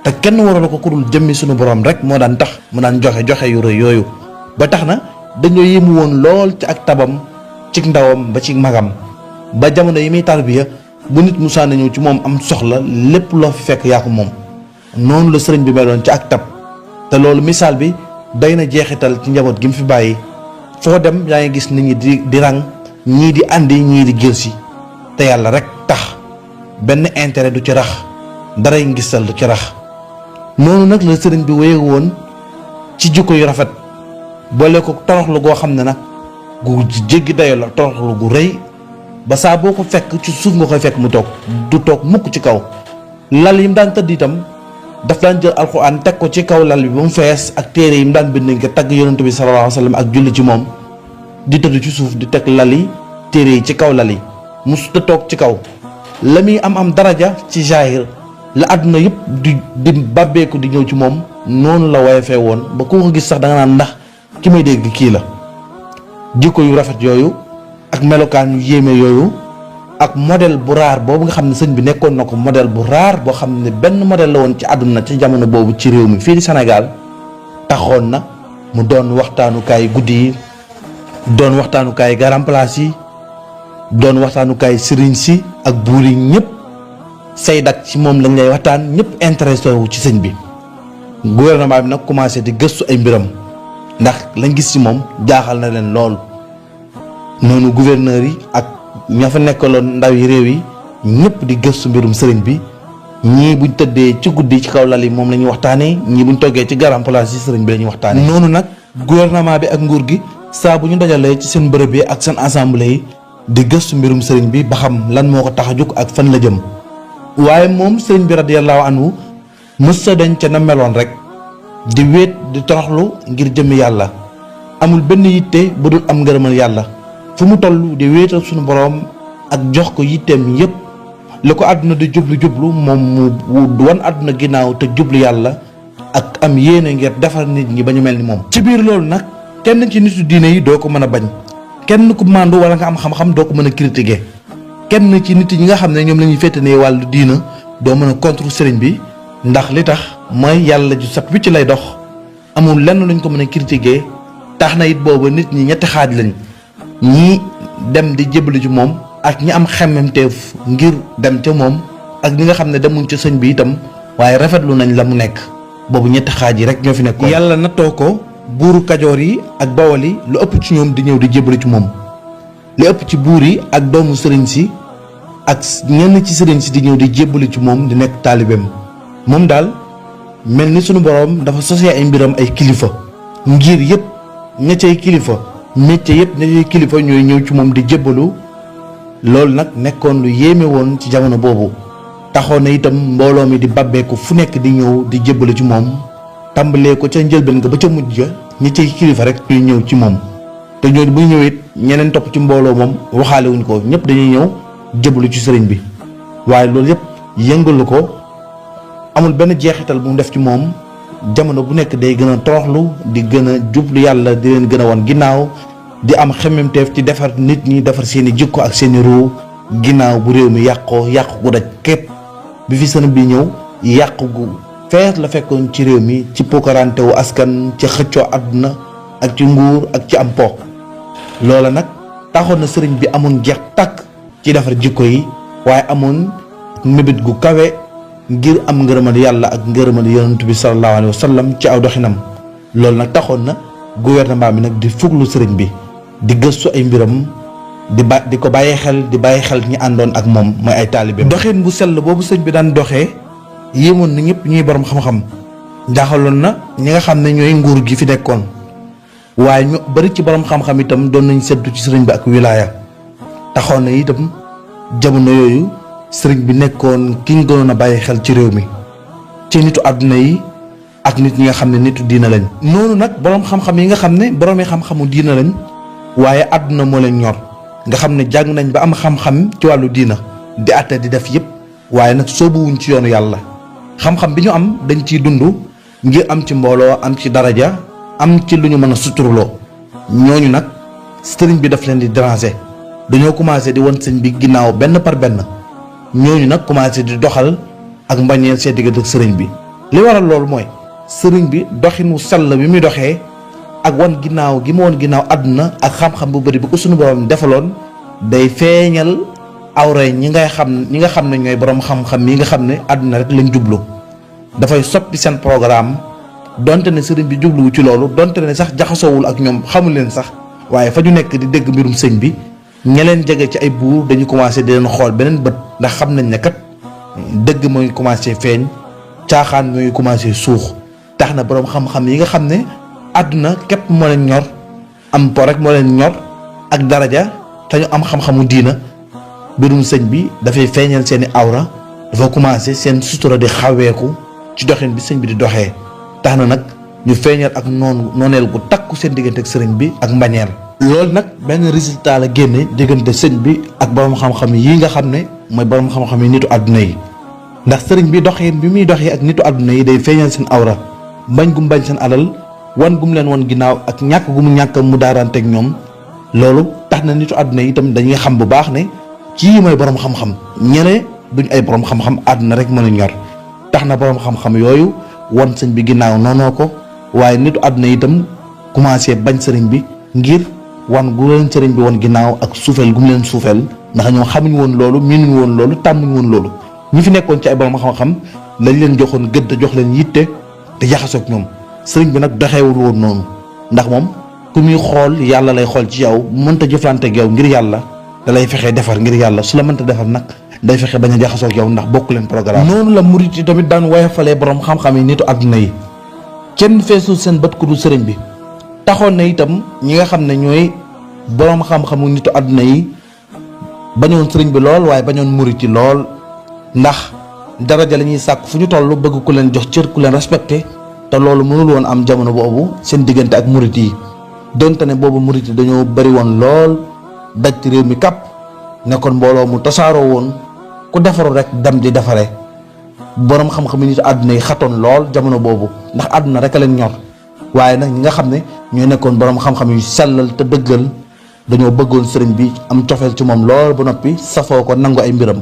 te kenn waral ko ku dul jëmmi suñu borom rek moo daan tax mu daan joxe yu rëy yooyu ba tax na dañoo yéemu woon lool ci ak tabam ci ndawam ba ci magam ba jamono yi muy tarbiya bu nit musaa na ñëw ci moom am soxla lépp loo fi fekk yaa ko moom noonu la sëriñ bi meloon ci ak tab te loolu misaal bi doy na jeexital ci njaboot gi mu fi bàyyi foo dem yaa ngi gis nit ñi di rang ñii di andi ñii di gëlsi te yàlla rek tax benn intérêt du ci rax daray ngistal du ci rax noonu nag la sëriñ bi wéye woon ci jikko yu rafet boole ko toroxlu goo xam ne nag gu jéggi dayo la toroxlu gu rëy ba saa boo ko fekk ci suuf nga koy fekk mu toog du toog mukk ci kaw lal yi mu daan tëdd itam daf daan jël alxuraan teg ko ci kaw lal bi ba mu fees ak téere yi mu daan bind nga tagg yonent bi sallallahu alayhi wa sallam ak julli ci moom di tëdd ci suuf di teg lali téere yi ci kaw lal yi musuta toog ci kaw. la muy am daraja ci jaahir la àdduna yëpp di bàbbeeku di ñëw ci moom noonu la woyofee woon ba ku ko gis sax da nga naan ndax ki may dégg kii la. jikko yu rafet yooyu ak melokaan yu yéeme yooyu ak modèle bu raar boobu nga xam ne sëñ bi nekkoon na ko modèle bu raar boo xam ne benn modèle la woon ci àdduna ci jamono boobu ci réew mi fii di Sénégal taxoon na mu doon waxtaanukaay guddi yi doon waxtaanukaay garam place yi doon waxtaanukaay sëriñ si ak buur yi ñëpp say dak ci moom lañ lay waxtaan ñëpp intéressé wu ci sëñ bi. gouvernement bi nag commencé di gëstu ay mbiram ndax lañ gis ci moom jaaxal na leen lool noonu gouverneur yi ak ña fa nekkaloon ndaw yi réew yi ñëpp di gëstu mbirum sëriñ bi ñii buñ tëddee ci guddi ci kaw lal yi moom la ñuy waxtaanee ñii buñ toggee ci garam place yi sëriñ bi la ñuy waxtaanee. noonu nag gouvernement bi ak nguur gi saa bu ñu dajalee ci seen bërëb yi ak seen assemblée yi di gëstu mbirum sëriñ bi ba xam lan moo ko tax a jóg ak fan la jëm. waaye moom sëriñ bi radiyallahu anhu mës sa dañ ca na meloon rek di wéet di toroxlu ngir jëmmi yàlla amul benn yitte bu dul am ngërëmal yàlla fu mu toll di wéetal suñu boroom ak jox ko yitteem yépp li ko àdduna di jublu moom mu wan àdduna ginnaaw te jublu yàlla ak am yéene ngir defar nit ñi ba ñu mel ni moom. ci biir loolu nag kenn ci nitu diine yi doo ko mën a bañ kenn ku màndu wala nga am xam-xam doo ko mën a critiquer kenn ci nit ñi nga xam ne ñoom la ñuy féetanee wàllu diina doo mën a contre sëriñ bi ndax li tax mooy yàlla ju sat wicc lay dox amul lenn luñ ko mën a critiquer tax na it booba nit ñi ñetti xaaj lañ ñii dem di jébbalu ci moom ak ñi am xemmemteef ngir dem ca moom ak ñi nga xam ne demuñ ca sëñ bi itam waaye rafetlu nañ la mu nekk boobu ñetti xaaj yi rek ñoo fi nekkoon. yàlla nattoo ko buuru kajoor yi ak bawol yi lu ëpp ci ñoom di ñëw di jébbalu ci moom li ëpp ci buur yi ak doomu sëriñ si ak ñenn ci sëriñ si di ñëw di jébbalu ci moom di nekk taalibeem moom daal mel ni sunu boroom dafa sosee ay mbiram ay kilifa ngir yëpp ña cay kilifa métier yëpp ña cay kilifa ñooy ñëw ci moom di jébbalu loolu nag nekkoon lu yéeme woon ci jamono boobu taxoon na itam mbooloo mi di babbeeku fu nekk di ñëw di jébbalu ci moom tàmbalee ko ca njëlbeen nga ba ca mujj ga ñi cay kilifa rek ñuy ñëw ci moom te ñooñu bu ñëwee it ñeneen topp ci mbooloo moom waxaale wuñ ko ñëpp dañuy ñëw jébbalu ci sëriñ bi waaye loolu yëpp yëngalu ko amul benn jeexital bu mu def ci moom jamono bu nekk day gën a toroxlu di gën a jublu yàlla di leen gën a wan ginnaaw di am xemmemteef ci defar nit ñi defar seeni jikko ak seeni ruu ginnaaw bu réew mi yàqu gu daj képp bi fi sëriñ bi ñëw yàqu gu fees la fekkoon ci réew mi ci pokkarante wu askan ci xëccoo àdduna ak ci nguur ak ci am po loola nag taxoon na sëriñ bi amoon jeex tàkk ci defar jikko yi waaye amoon mébét gu kawe ngir am ngërëmal yàlla ak ngërëmal yonent bi sallallahu alayhi wa sallam ci aw doxinam loolu nag taxoon na gouvernement bi nag di fuglu sëriñ bi di gëstu ay mbiram di ko bàyyi xel ñi àndoon ak moom mooy ay taalibeem. doxin bu sell boobu sëñ bi daan doxee yéemoon na ñëpp ñuy borom xam-xam jaaxaloon na ñi nga xam ne ñooy nguur gi fi nekkoon waaye ñu bari ci borom xam-xam itam doon nañ seddu ci sëriñ bi ak wilaaya taxoon na itam jamono yooyu sëriñ bi nekkoon ki ñu gënoon a bàyyi xel ci réew mi ci nitu àdduna yi ak nit ñi nga xam ne nitu diina lañ. noonu nag borom xam-xam yi nga xam ne boroomi xam-xamu diina lañ waaye àdduna moo leen ñor nga xam ne jàng nañ ba am xam-xam ci wàllu diina di àtte di def yépp waaye nag soobuwuñ ci yoonu yàlla xam-xam bi ñu am dañ ciy dund ngir am ci mbooloo am ci daraja am ci lu ñu mën a suturloo ñooñu nag sëriñ bi daf leen di déranger dañoo commencé di won sëñ bi ginnaaw benn par benn ñooñu nag commencé di doxal ak mbañeel seen diggante ak sëriñ bi li waral loolu mooy sëriñ bi doxinu sell bi muy doxee ak wan ginnaaw gi mu woon ginnaaw àdduna ak xam-xam bu bëri bi ko suñu borom defaloon day feeñal awray ñi nga xam ne ñooy borom xam-xam yi nga xam ne àdduna rek lañ jublu dafay soppi seen programme donte ne sëriñ bi jubluwu ci loolu donte ne sax jaxasoowul ak ñoom xamul leen sax waaye fa ñu nekk di dégg mbirum sëñ bi ña leen jege ci ay buur dañu commencé di leen xool beneen bët ndax xam nañ ne kat dëgg mooy commencé feeñ caaxaan mooy commencé suux tax na borom xam-xam yi nga xam ne àdduna képp moo leen ñor am po rek moo leen ñor ak daraja te ñu am xam-xamu diina mbirum sëñ bi dafay feeñal seeni awra dafa commencé seen sutura di xaweeku ci doxin bi sëñ bi di doxee tax na nag ñu feeñal ak nooneel gu takku seen diggante ak sëriñ bi ak mbañeel. loolu nag benn résultat la génne diggante sëñ bi ak borom xam-xam yi nga xam ne mooy borom xam-xam yi nitu àdduna yi ndax sëriñ bi doxin bi muy doxee ak nitu àdduna yi day feeñal seen awra bañ gum bañ seen alal wan gum leen wan ginnaaw ak ñàkk gu mu ñàkk mu daaranteeg ñoom. loolu tax na nitu àdduna yi itam dañuy xam bu baax ne kii mooy borom xam-xam ñene duñ ay borom xam-xam àdduna rek mën a ñor tax na borom xam-xam yooyu wan sëñ bi ginnaaw noonoo ko waaye nitu àdduna yi itam commencé bañ sëriñ bi ngir wan gu leen sëriñ bi wan ginnaaw ak suufeel gu mu leen suufeel ndax ñoom xamuñ woon loolu miinuñ woon loolu tàmmuñ woon loolu ñi fi nekkoon ci ay borom xam-xam lañ leen joxoon gëdd jox leen yitte te jaxasoog ñoom sëriñ bi nag doxeewul woon noonu ndax moom ku muy xool yàlla lay xool ci yow mënta jëflanteeg yow ngir yàlla da lay fexee defar ngir yàlla su la mënta defar nag day fexe bañ a jaxasoog yow ndax bokk leen programme. noonu la murit yi tamit daan woyofalee borom xam-xam yi nitu àdduna yi kenn feesul seen bët ku dul sëriñ bi taxoon na itam ñi nga xam ne ñooy borom xam-xamu nitu àdduna yi bañoon sëriñ bi lool waaye bañoon murit yi lool ndax daraja la ñuy sàkk fu ñu toll bëgg ku leen jox cër ku leen respecté te loolu mënul woon am jamono boobu seen diggante ak murit yi. donte ne boobu murit yi dañoo bari woon lool daj ci réew mi kàpp nekkoon mbooloo mu tasaaroo woon ku defaru rek dem di defare boroom xam-xam yi nit àdduna yi xatoon lool jamono boobu ndax àdduna rek a leen ñor waaye nag ñi nga xam ne ñooy nekkoon boroom xam-xam yu sellal te dëggal dañoo bëggoon sëriñ bi am cofeel ci moom lool ba noppi safoo ko nangu ay mbiram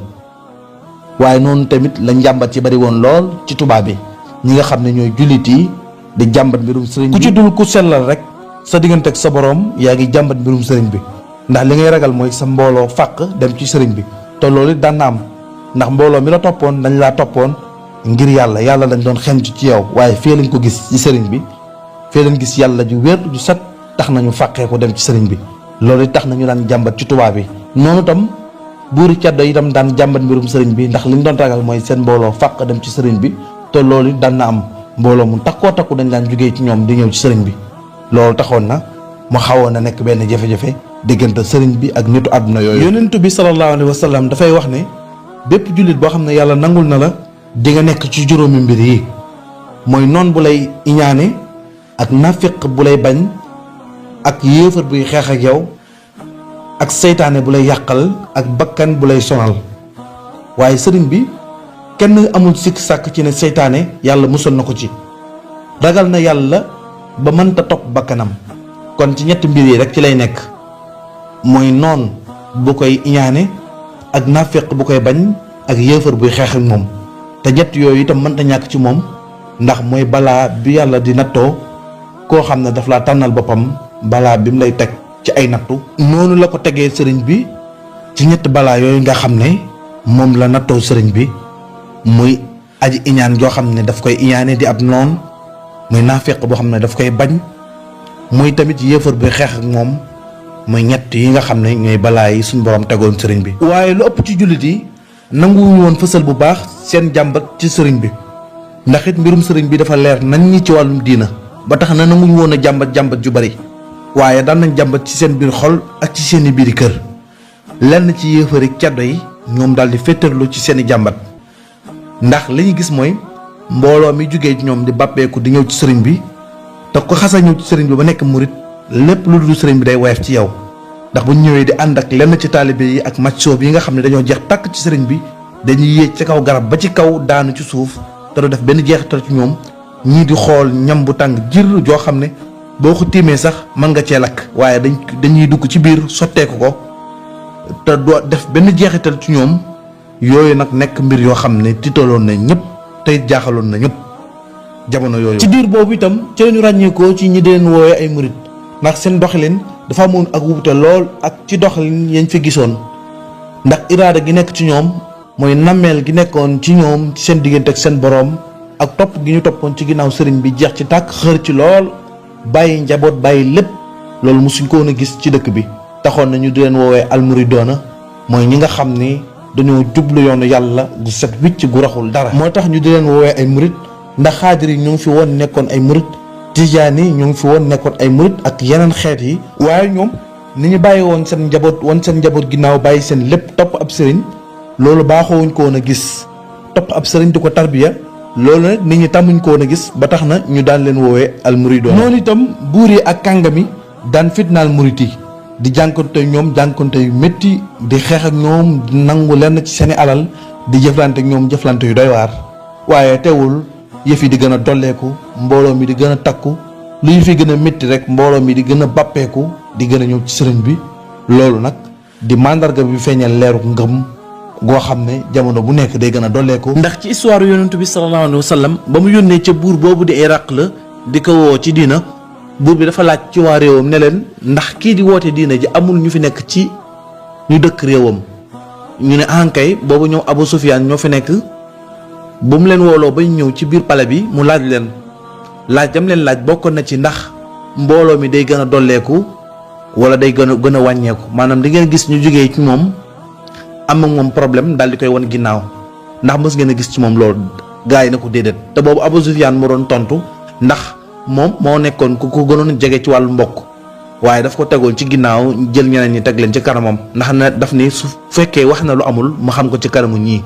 waaye noonu tamit la njàmbat yi bari woon lool ci tubaab bi ñi nga xam ne ñooy jullit yi di jàmbat mbirum sëriñ bi ku ci dul ku sellal rek sa diggante ak sa borom yaa ngi jàmbat mbirum sëriñ bi ndax li ngay ragal mooy sa mbooloo fàq dem ci sëriñ bi te loolu it daan na am ndax mbooloo mi la toppoon dañ laa toppoon ngir yàlla lañ doon xenc ci yow waaye fii lañ ko gis ci sëriñ bi fii lañ gis yàlla ju wér ju set tax nañu fàqee ko dem ci sëriñ bi loolu it tax nañu daan jàmbat ci tubaab bi noonu tam buuri caddo itam daan jàmbat mbirum sëriñ bi ndax li ñu doon ragal mooy seen mbooloo fàq dem ci sëriñ bi te loolu it daan na am mbooloo mu takkoo takku dañ daan jugee ci ñoom di ñëw ci sëriñ bi loolu taxoon na mu xawoon na nekk benn jafe-jafe diggante sëriñ bi ak nitu àdduna yooyu. yonent bi sallallahu alayhi wa sallam dafay wax ne bépp jullit boo xam ne yàlla nangul na la di nga nekk ci juróomi mbir yi mooy noon bu lay iñaane ak nafiq bu lay bañ ak yéefar buy xeex ak yow ak seytaane bu lay yàqal ak bakkan bu lay sonal waaye sëriñ bi kenn amul sikk sàkk ci ne seytaane yàlla musal na ko ci ragal na yàlla ba mënta topp bakkanam kon ci ñetti mbir yi rek ci lay nekk mooy noon bu koy iñaane ak nafiq bu koy bañ ak yéefar buy xeex ak moom te ñett yooyu itam mënta ñàkk ci moom ndax mooy balaa bi yàlla di nattoo koo xam ne daf laa tànnal boppam balaa bi mu lay teg ci ay nattu noonu la ko tegee sëriñ bi ci ñett balaa yooyu nga xam ne moom la nattoo sëriñ bi muy aji iñaan joo xam ne daf koy iñaane di ab noon muy naafeq boo xam ne daf koy bañ muy tamit yéefar bi xeex ak moom muy ñett yi nga xam ne ñooy balaa yi suñ borom tegoon sëriñ bi waaye lu ëpp ci jullit yi nanguwuñu woon fësal bu baax seen jàmbat ci sëriñ bi ndax it mbirum sëriñ bi dafa leer nañ ñi ci wàllum diina ba tax na nanguñu woon a jàmbat ju bari waaye daan nañ jàmbat ci seen biir xol ak ci seeni biiri kër lenn ci yéefari caddo yi ñoom daal di féttarlu ci seeni jàmbat ndax li ñu gis mooy mbooloo mi jógee ci ñoom di bàppeeku di ñëw ci sëriñ bi te ko xasa ñëw ci sëriñ bi ba nekk murit lépp lu dul sëriñ bi day woyof ci yow ndax bu ñu ñëwee di ànd ak lenn ci taalibe yi ak maccoob yi nga xam ne dañoo jeex tàkk ci sëriñ bi dañuy yéeg ci kaw garab ba ci kaw daanu ci suuf te du def benn jeexital ci ñoom ñii di xool ñam bu tàng jir joo xam ne boo ko tiimee sax mën nga cee lakk waaye dañuy dugg ci biir sotteeku ko te doo def benn jeexital ci ñoom yooyu nag nekk mbir yoo xam ne tiitaloon na ñëpp tey jaaxaloon na ñëpp jamono yooyu. ci biir boobu itam ci lañu ràññeekoo ci ñi deen wooye ay murit ndax seen doxalin dafa amoon ak wuute lool ak ci doxalin yañ fi gisoon ndax iraada gi nekk ci ñoom mooy nammeel gi nekkoon ci ñoom ci seen diggante ak seen boroom ak topp gi ñu toppoon ci ginnaaw sëriñ bi jeex ci tàkk xër ci lool bàyyi njaboot bàyyi lépp loolu mosuñ ko woon a gis ci dëkk bi taxoon na ñu di leen woowee almuridoona mooy ñi nga xam ni dañoo jublu yoonu yàlla gu set wicc gu raxul dara moo tax ñu di leen woowee ay murit ndax xaadir yi ñu ngi fi woon nekkoon ay murit tijaan yi ñu ngi fi woon nekkoon ay murit ak yeneen xeet yi waaye ñoom ni ñu bàyyi woon seen njaboot ginnaaw bàyyi seen lépp topp ab sëriñ loolu baaxoowuñ ko woon a gis topp ab sëriñ di ko tarbiya loolu nag nit ñi tàmmuñ ko woon a gis ba tax na ñu daan leen woowee almuridoon. noonu itam buur yi ak kàngami daan fitnaal murit yi di jànkonte ñoom jànkonte yu métti di xeex ak ñoom di nangu lenn ci seeni alal di jëflante ak ñoom jëflante yu doy waar. waaye teewul yëf yi di gën a dolleeku mbooloo mi di gën a takku lu ñu fi gën a métti rek mbooloo mi di gën a bàppeeku di gën a ñëw ci sëriñ bi. loolu nag di mandarga bi feeñal leeru ngëm goo xam ne jamono bu nekk day gën a dolleeku. ndax ci histoire yonentu bi sallallahu alayhi wa sallam ba mu yónnee ca buur boobu di Iraq la di ko woo ci diina buur bi dafa laaj ci waa réewam ne leen ndax kii di woote diina ji amul ñu fi nekk ci ñu dëkk réewam ñu ne ankay boobu ñoom Abu Sufyaan ñoo fi nekk. bu mu leen wooloo ba ñu ñëw ci biir pale bi mu laaj leen laaj jam leen laaj bokkoon na ci ndax mbooloo mi day gën a dolleeku wala day gën a wàññeeku maanaam di ngeen gis ñu jógee ci moom am ak moom problème daal di koy wan ginnaaw ndax mës ngeen a gis ci moom loolu gars yi na ko déedéet. te boobu Abu Sufyaan moo doon tontu ndax moom moo nekkoon ku ko gënoon jege ci wàllu mbokk waaye daf ko tegoon ci ginnaaw jël ñeneen ñi teg leen ci kanamam ndax ne daf ni su fekkee wax na lu amul mu xam ko ci kanamu ñii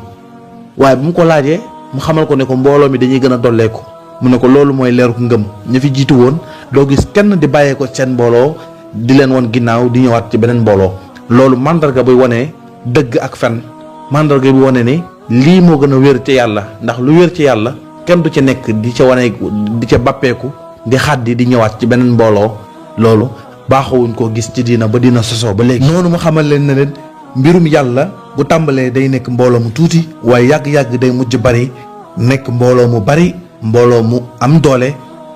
waaye bu mu ko laajee. mu xamal ko ne ko mbooloo mi dañuy gën a dolleeku mu ne ko loolu mooy leeru ngëm ñu fi jiitu woon doo gis kenn di bàyyee ko seen mbooloo di leen woon ginnaaw di ñëwaat ci beneen mbooloo loolu mandarga buy wane dëgg ak fen mandarga bi wane ni lii moo gën a wér ci yàlla ndax lu wér ci yàlla kenn du ca nekk di ca wane di ca bàppeeku di xaddi di ñëwaat ci beneen mbooloo loolu baaxawuñ koo gis ci diina ba dina sosoo ba léegi. noonu mu xamal leen ne leen mbirum yàlla bu tàmbalee day nekk mbooloo mu tuuti waaye yàgg-yàgg day mujj bari nekk mbooloo mu bari mbooloo mu am doole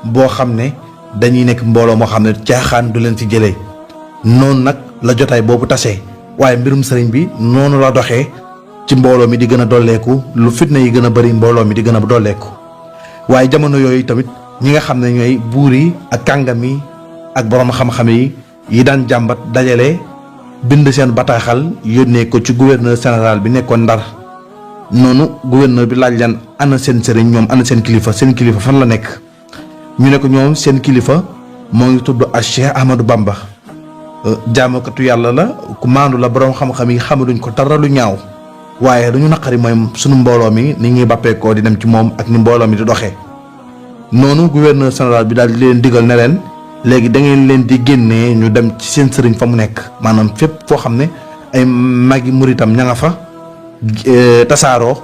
boo xam ne dañuy nekk mbooloo moo xam ne caaxaan du leen ci jëlee noonu nag la jotaay boobu tasee waaye mbirum sëriñ bi noonu la doxee ci mbooloo mi di gën a dolleeku lu fitna yi gën a bari mbooloo mi di gën a dolleeku waaye jamono yooyu tamit ñi nga xam ne ñooy buur yi ak kàngam yi ak borom xam-xam yi daan jàmbat dajale bind seen bataaxal yónnee ko ci gouverneur général bi nekkoon Ndar noonu gouverneur bi laaj leen ana seen sëriñ ñoom ana seen kilifa fan la nekk ñu ne ko ñoom seen kilifa moo ngi tudd a Cheikh Ahmadou Bamba jaamukatu yàlla la ku maandu la borom xam-xam yi xamaluñ ko dara lu ñaaw waaye dañu naqari mooy sunu mbooloo mi ni ñuy bàppeekoo di dem ci moom ak ni mbooloo mi di doxee noonu gouverneur général bi daal di leen digal ne leen léegi da ngeen leen di génnee ñu dem ci seen sëriñ fa mu nekk maanaam fépp foo xam ne ay magi muritam ña nga fa tasaaroo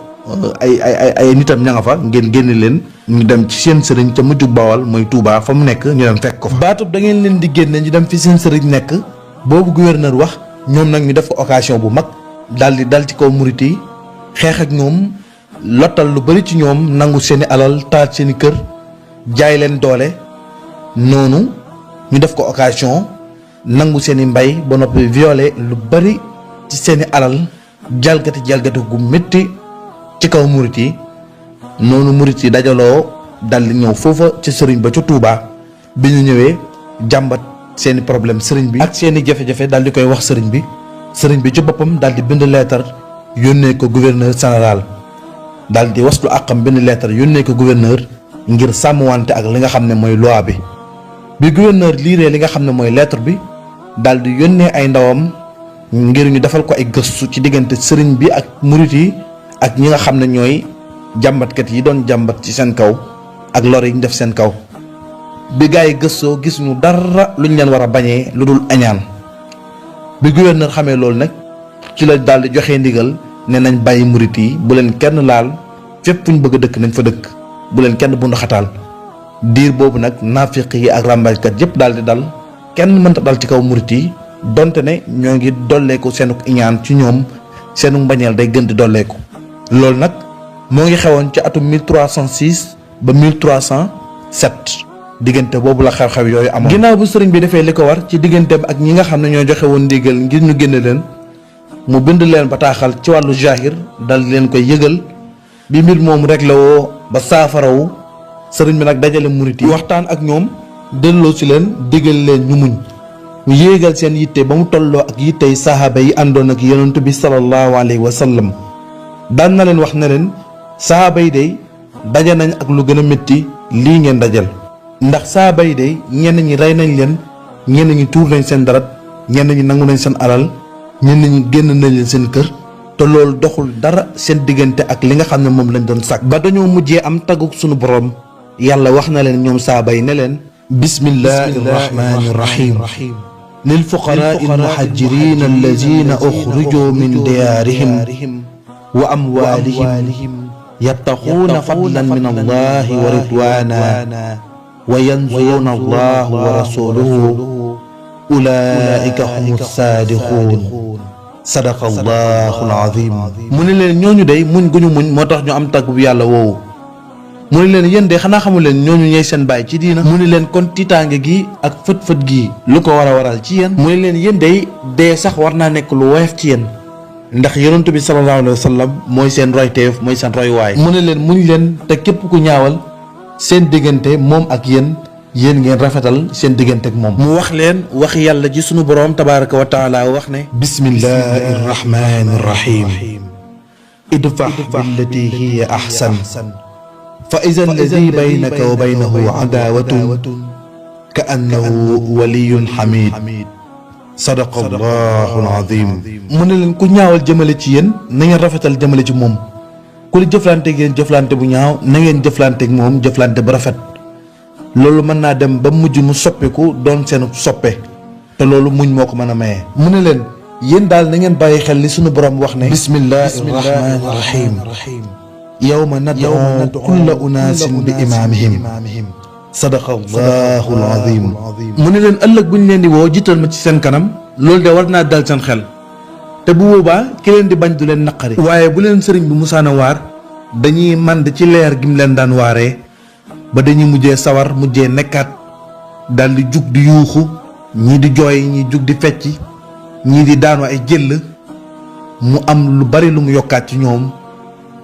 ay nitam ña nga fa ngeen génne leen ñu dem ci seen sëriñ ca mujjug Bawal mooy Touba fa mu nekk ñu dem fekk ko fa. baatub da ngeen leen di génne ñu dem fi seen sëriñ nekk boobu gouverneur wax ñoom nag ñu def ko occasion bu mag daal di dal ci kaw murit yi xeex ak ñoom lottal lu bari ci ñoom nangu seeni alal taal seeni kër jaay leen doole noonu. ñu def ko occasion nangu seeni mbay ba noppi violé lu bari ci seeni alal jalgati gu métti ci kaw murit yi noonu murit yi dajaloo daldi ñëw foofa ci sëriñ ba ca Touba bi ñu ñëwee jàmbat seeni problème sëriñ bi ak seeni jafe-jafe daldi koy wax sëriñ bi ci boppam daldi bind leetar yónnee ko gouverneur général daldi waslu àqam bind leetar yónnee ko gouverneur ngir sàmmwante ak li nga xam ne mooy loi bi gouverneur liiree li nga xam ne mooy lettre bi daal di yónnee ay ndawam ngir ñu defal ko ay gëstu ci diggante sëriñ bi ak murit yi ak ñi nga xam ne ñooy jàmbatkat yi doon jàmbat ci seen kaw ak lor yi ñu def seen kaw bi gaa yi gëstoo gis ñu dara luñ leen war a bañee lu dul añaan bi gouverneur xamee loolu nag ci la daal di joxe ndigal ne nañ bàyyi murit yi bu leen kenn laal fépp fu ñu bëgg a dëkk nañ fa dëkk bu leen kenn bundu xataal diir boobu nag naafiq yi ak ràmbaajkat yépp daal di dal kenn mënta dal ci kaw murit yi donte ne ñoo ngi dolleeku seenu iñaan ci ñoom seenu mbañeel day gën di dolleeku loolu nag moo ngi xewoon ci atum 1306 ba 1307 diggante boobu la xew-xew yooyu amoon. ginnaaw bu sëriñ bi defee li ko war ci digganteem ak ñi nga xam ne ñoo joxe woon ndigal ngir ñu génne leen mu bind leen bataaxal ci wàllu jahir dal leen koy yëgal bi mbir moom rek la woo ba saafarawu sëriñ bi nag dajale murit yi waxtaan ak ñoom delloo si leen digal leen ñu muñ ñu yéegal seen yitte ba mu tolloo ak yittey sahaaba yi àndoon ak yonent bi sallallahu alayhi wa sallam daan na leen wax ne leen sahaaba yi day daje nañ ak lu gën a métti lii ngeen dajal ndax sahaaba yi day ñenn ñi rey nañ leen ñenn ñi tuur nañ seen darat ñenn ñi nangu nañ seen alal ñenn ñi génn nañ leen seen kër te loolu doxul dara seen diggante ak li nga xam ne moom lañ doon sàkk ba dañoo mujjee am taguk sunu borom yàlla wax na leen ñoom saaba yi ne leen bismillahi irrahmani irrahim lilfuqaraa almuhajirina alladina uxrijuu min diyaarihim wa amwaalihim yabtaxuuna fadlan min allahi wa ridwana wa yansuruuna allaha wa rasuluhu ulaika humu saadiquun sadaqa allahu alazim mu ne leen ñooñu day muñ gu ñu muñ moo tax ñu am tagg bu yàlla woowu mu ne leen yéen de xanaa xamu leen ñooñu ñooy seen baay ci diina mu ne leen kon tiitaange gi ak fët-fët gi lu ko war a waral ci yéen mu ne leen yéen de dee sax war naa nekk lu woyof ci yéen ndax yonent bi sallallahu alayhi wa sallam mooy seen royteef mooy seen roywaay mu ne leen muñ leen te képp ku ñaawal seen diggante moom ak yéen ngeen rafetal seen diggante ak moom mu wax leen wax yàlla ji sunu boroom tabaaraka wa taala wax ne bismillahi irrahmani irrahim idfa billati hiya ahsan fa iza alladi baynaka wa baynahu adaawatun ka annahu waliyun hamid sadaqa allahu alazim mu ne leen ku ñaawal jëmale ci yéen na ngeen rafetal jëmale ci moom ku li jëflante ngeen jëflante bu ñaaw na ngeen jëflante ak moom jëflante bu rafet loolu mën naa dem ba mujj mu soppiku doon seen soppe te loolu muñ moo ko mën a maye mu ne leen yéen daal na ngeen bàyyi xel li sunu borom wax ne bismillahi rahmani rahim yawma nad'u kulla unaasin bi imaamihim sadaqa allahu alazim mu ne leen ëllëg bu ñu leen di woo jiital ma ci seen kanam loolu de war naa dal seen xel te bu boobaa ki leen di bañ du leen naqari waaye bu leen sëriñ bi musaana waar dañuy mànd ci leer gi mu leen daan waaree ba dañuy mujjee sawar mujjee nekkaat daal di jug di yuuxu ñii di jooy ñii jug di fecc ñii di daanu ay jëll mu am lu bari lu mu yokkaat ci ñoom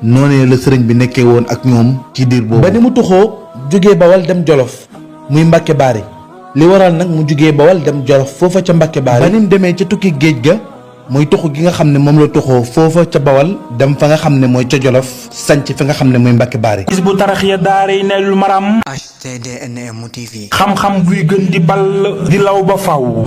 noonee la sëriñ bi nekkee woon ak ñoom ci diir boobu ba ni mu tuxoo jógee bawal dem jolof muy Mbàkke Baari li waral nag mu jógee bawal dem jolof foofa ca Mbàkke Baari ba ni mu demee ca tukki géej ga muy tuxu gi nga xam ne moom la tuxoo foofa ca bawal dem fa nga xam ne mooy ca jolof sanc fi nga xam ne mooy Mbàkke Baari Hizbut Tarqiyyah daaray Nelul Maram HTDNM TV xam-xam buy gën di ball di law ba faw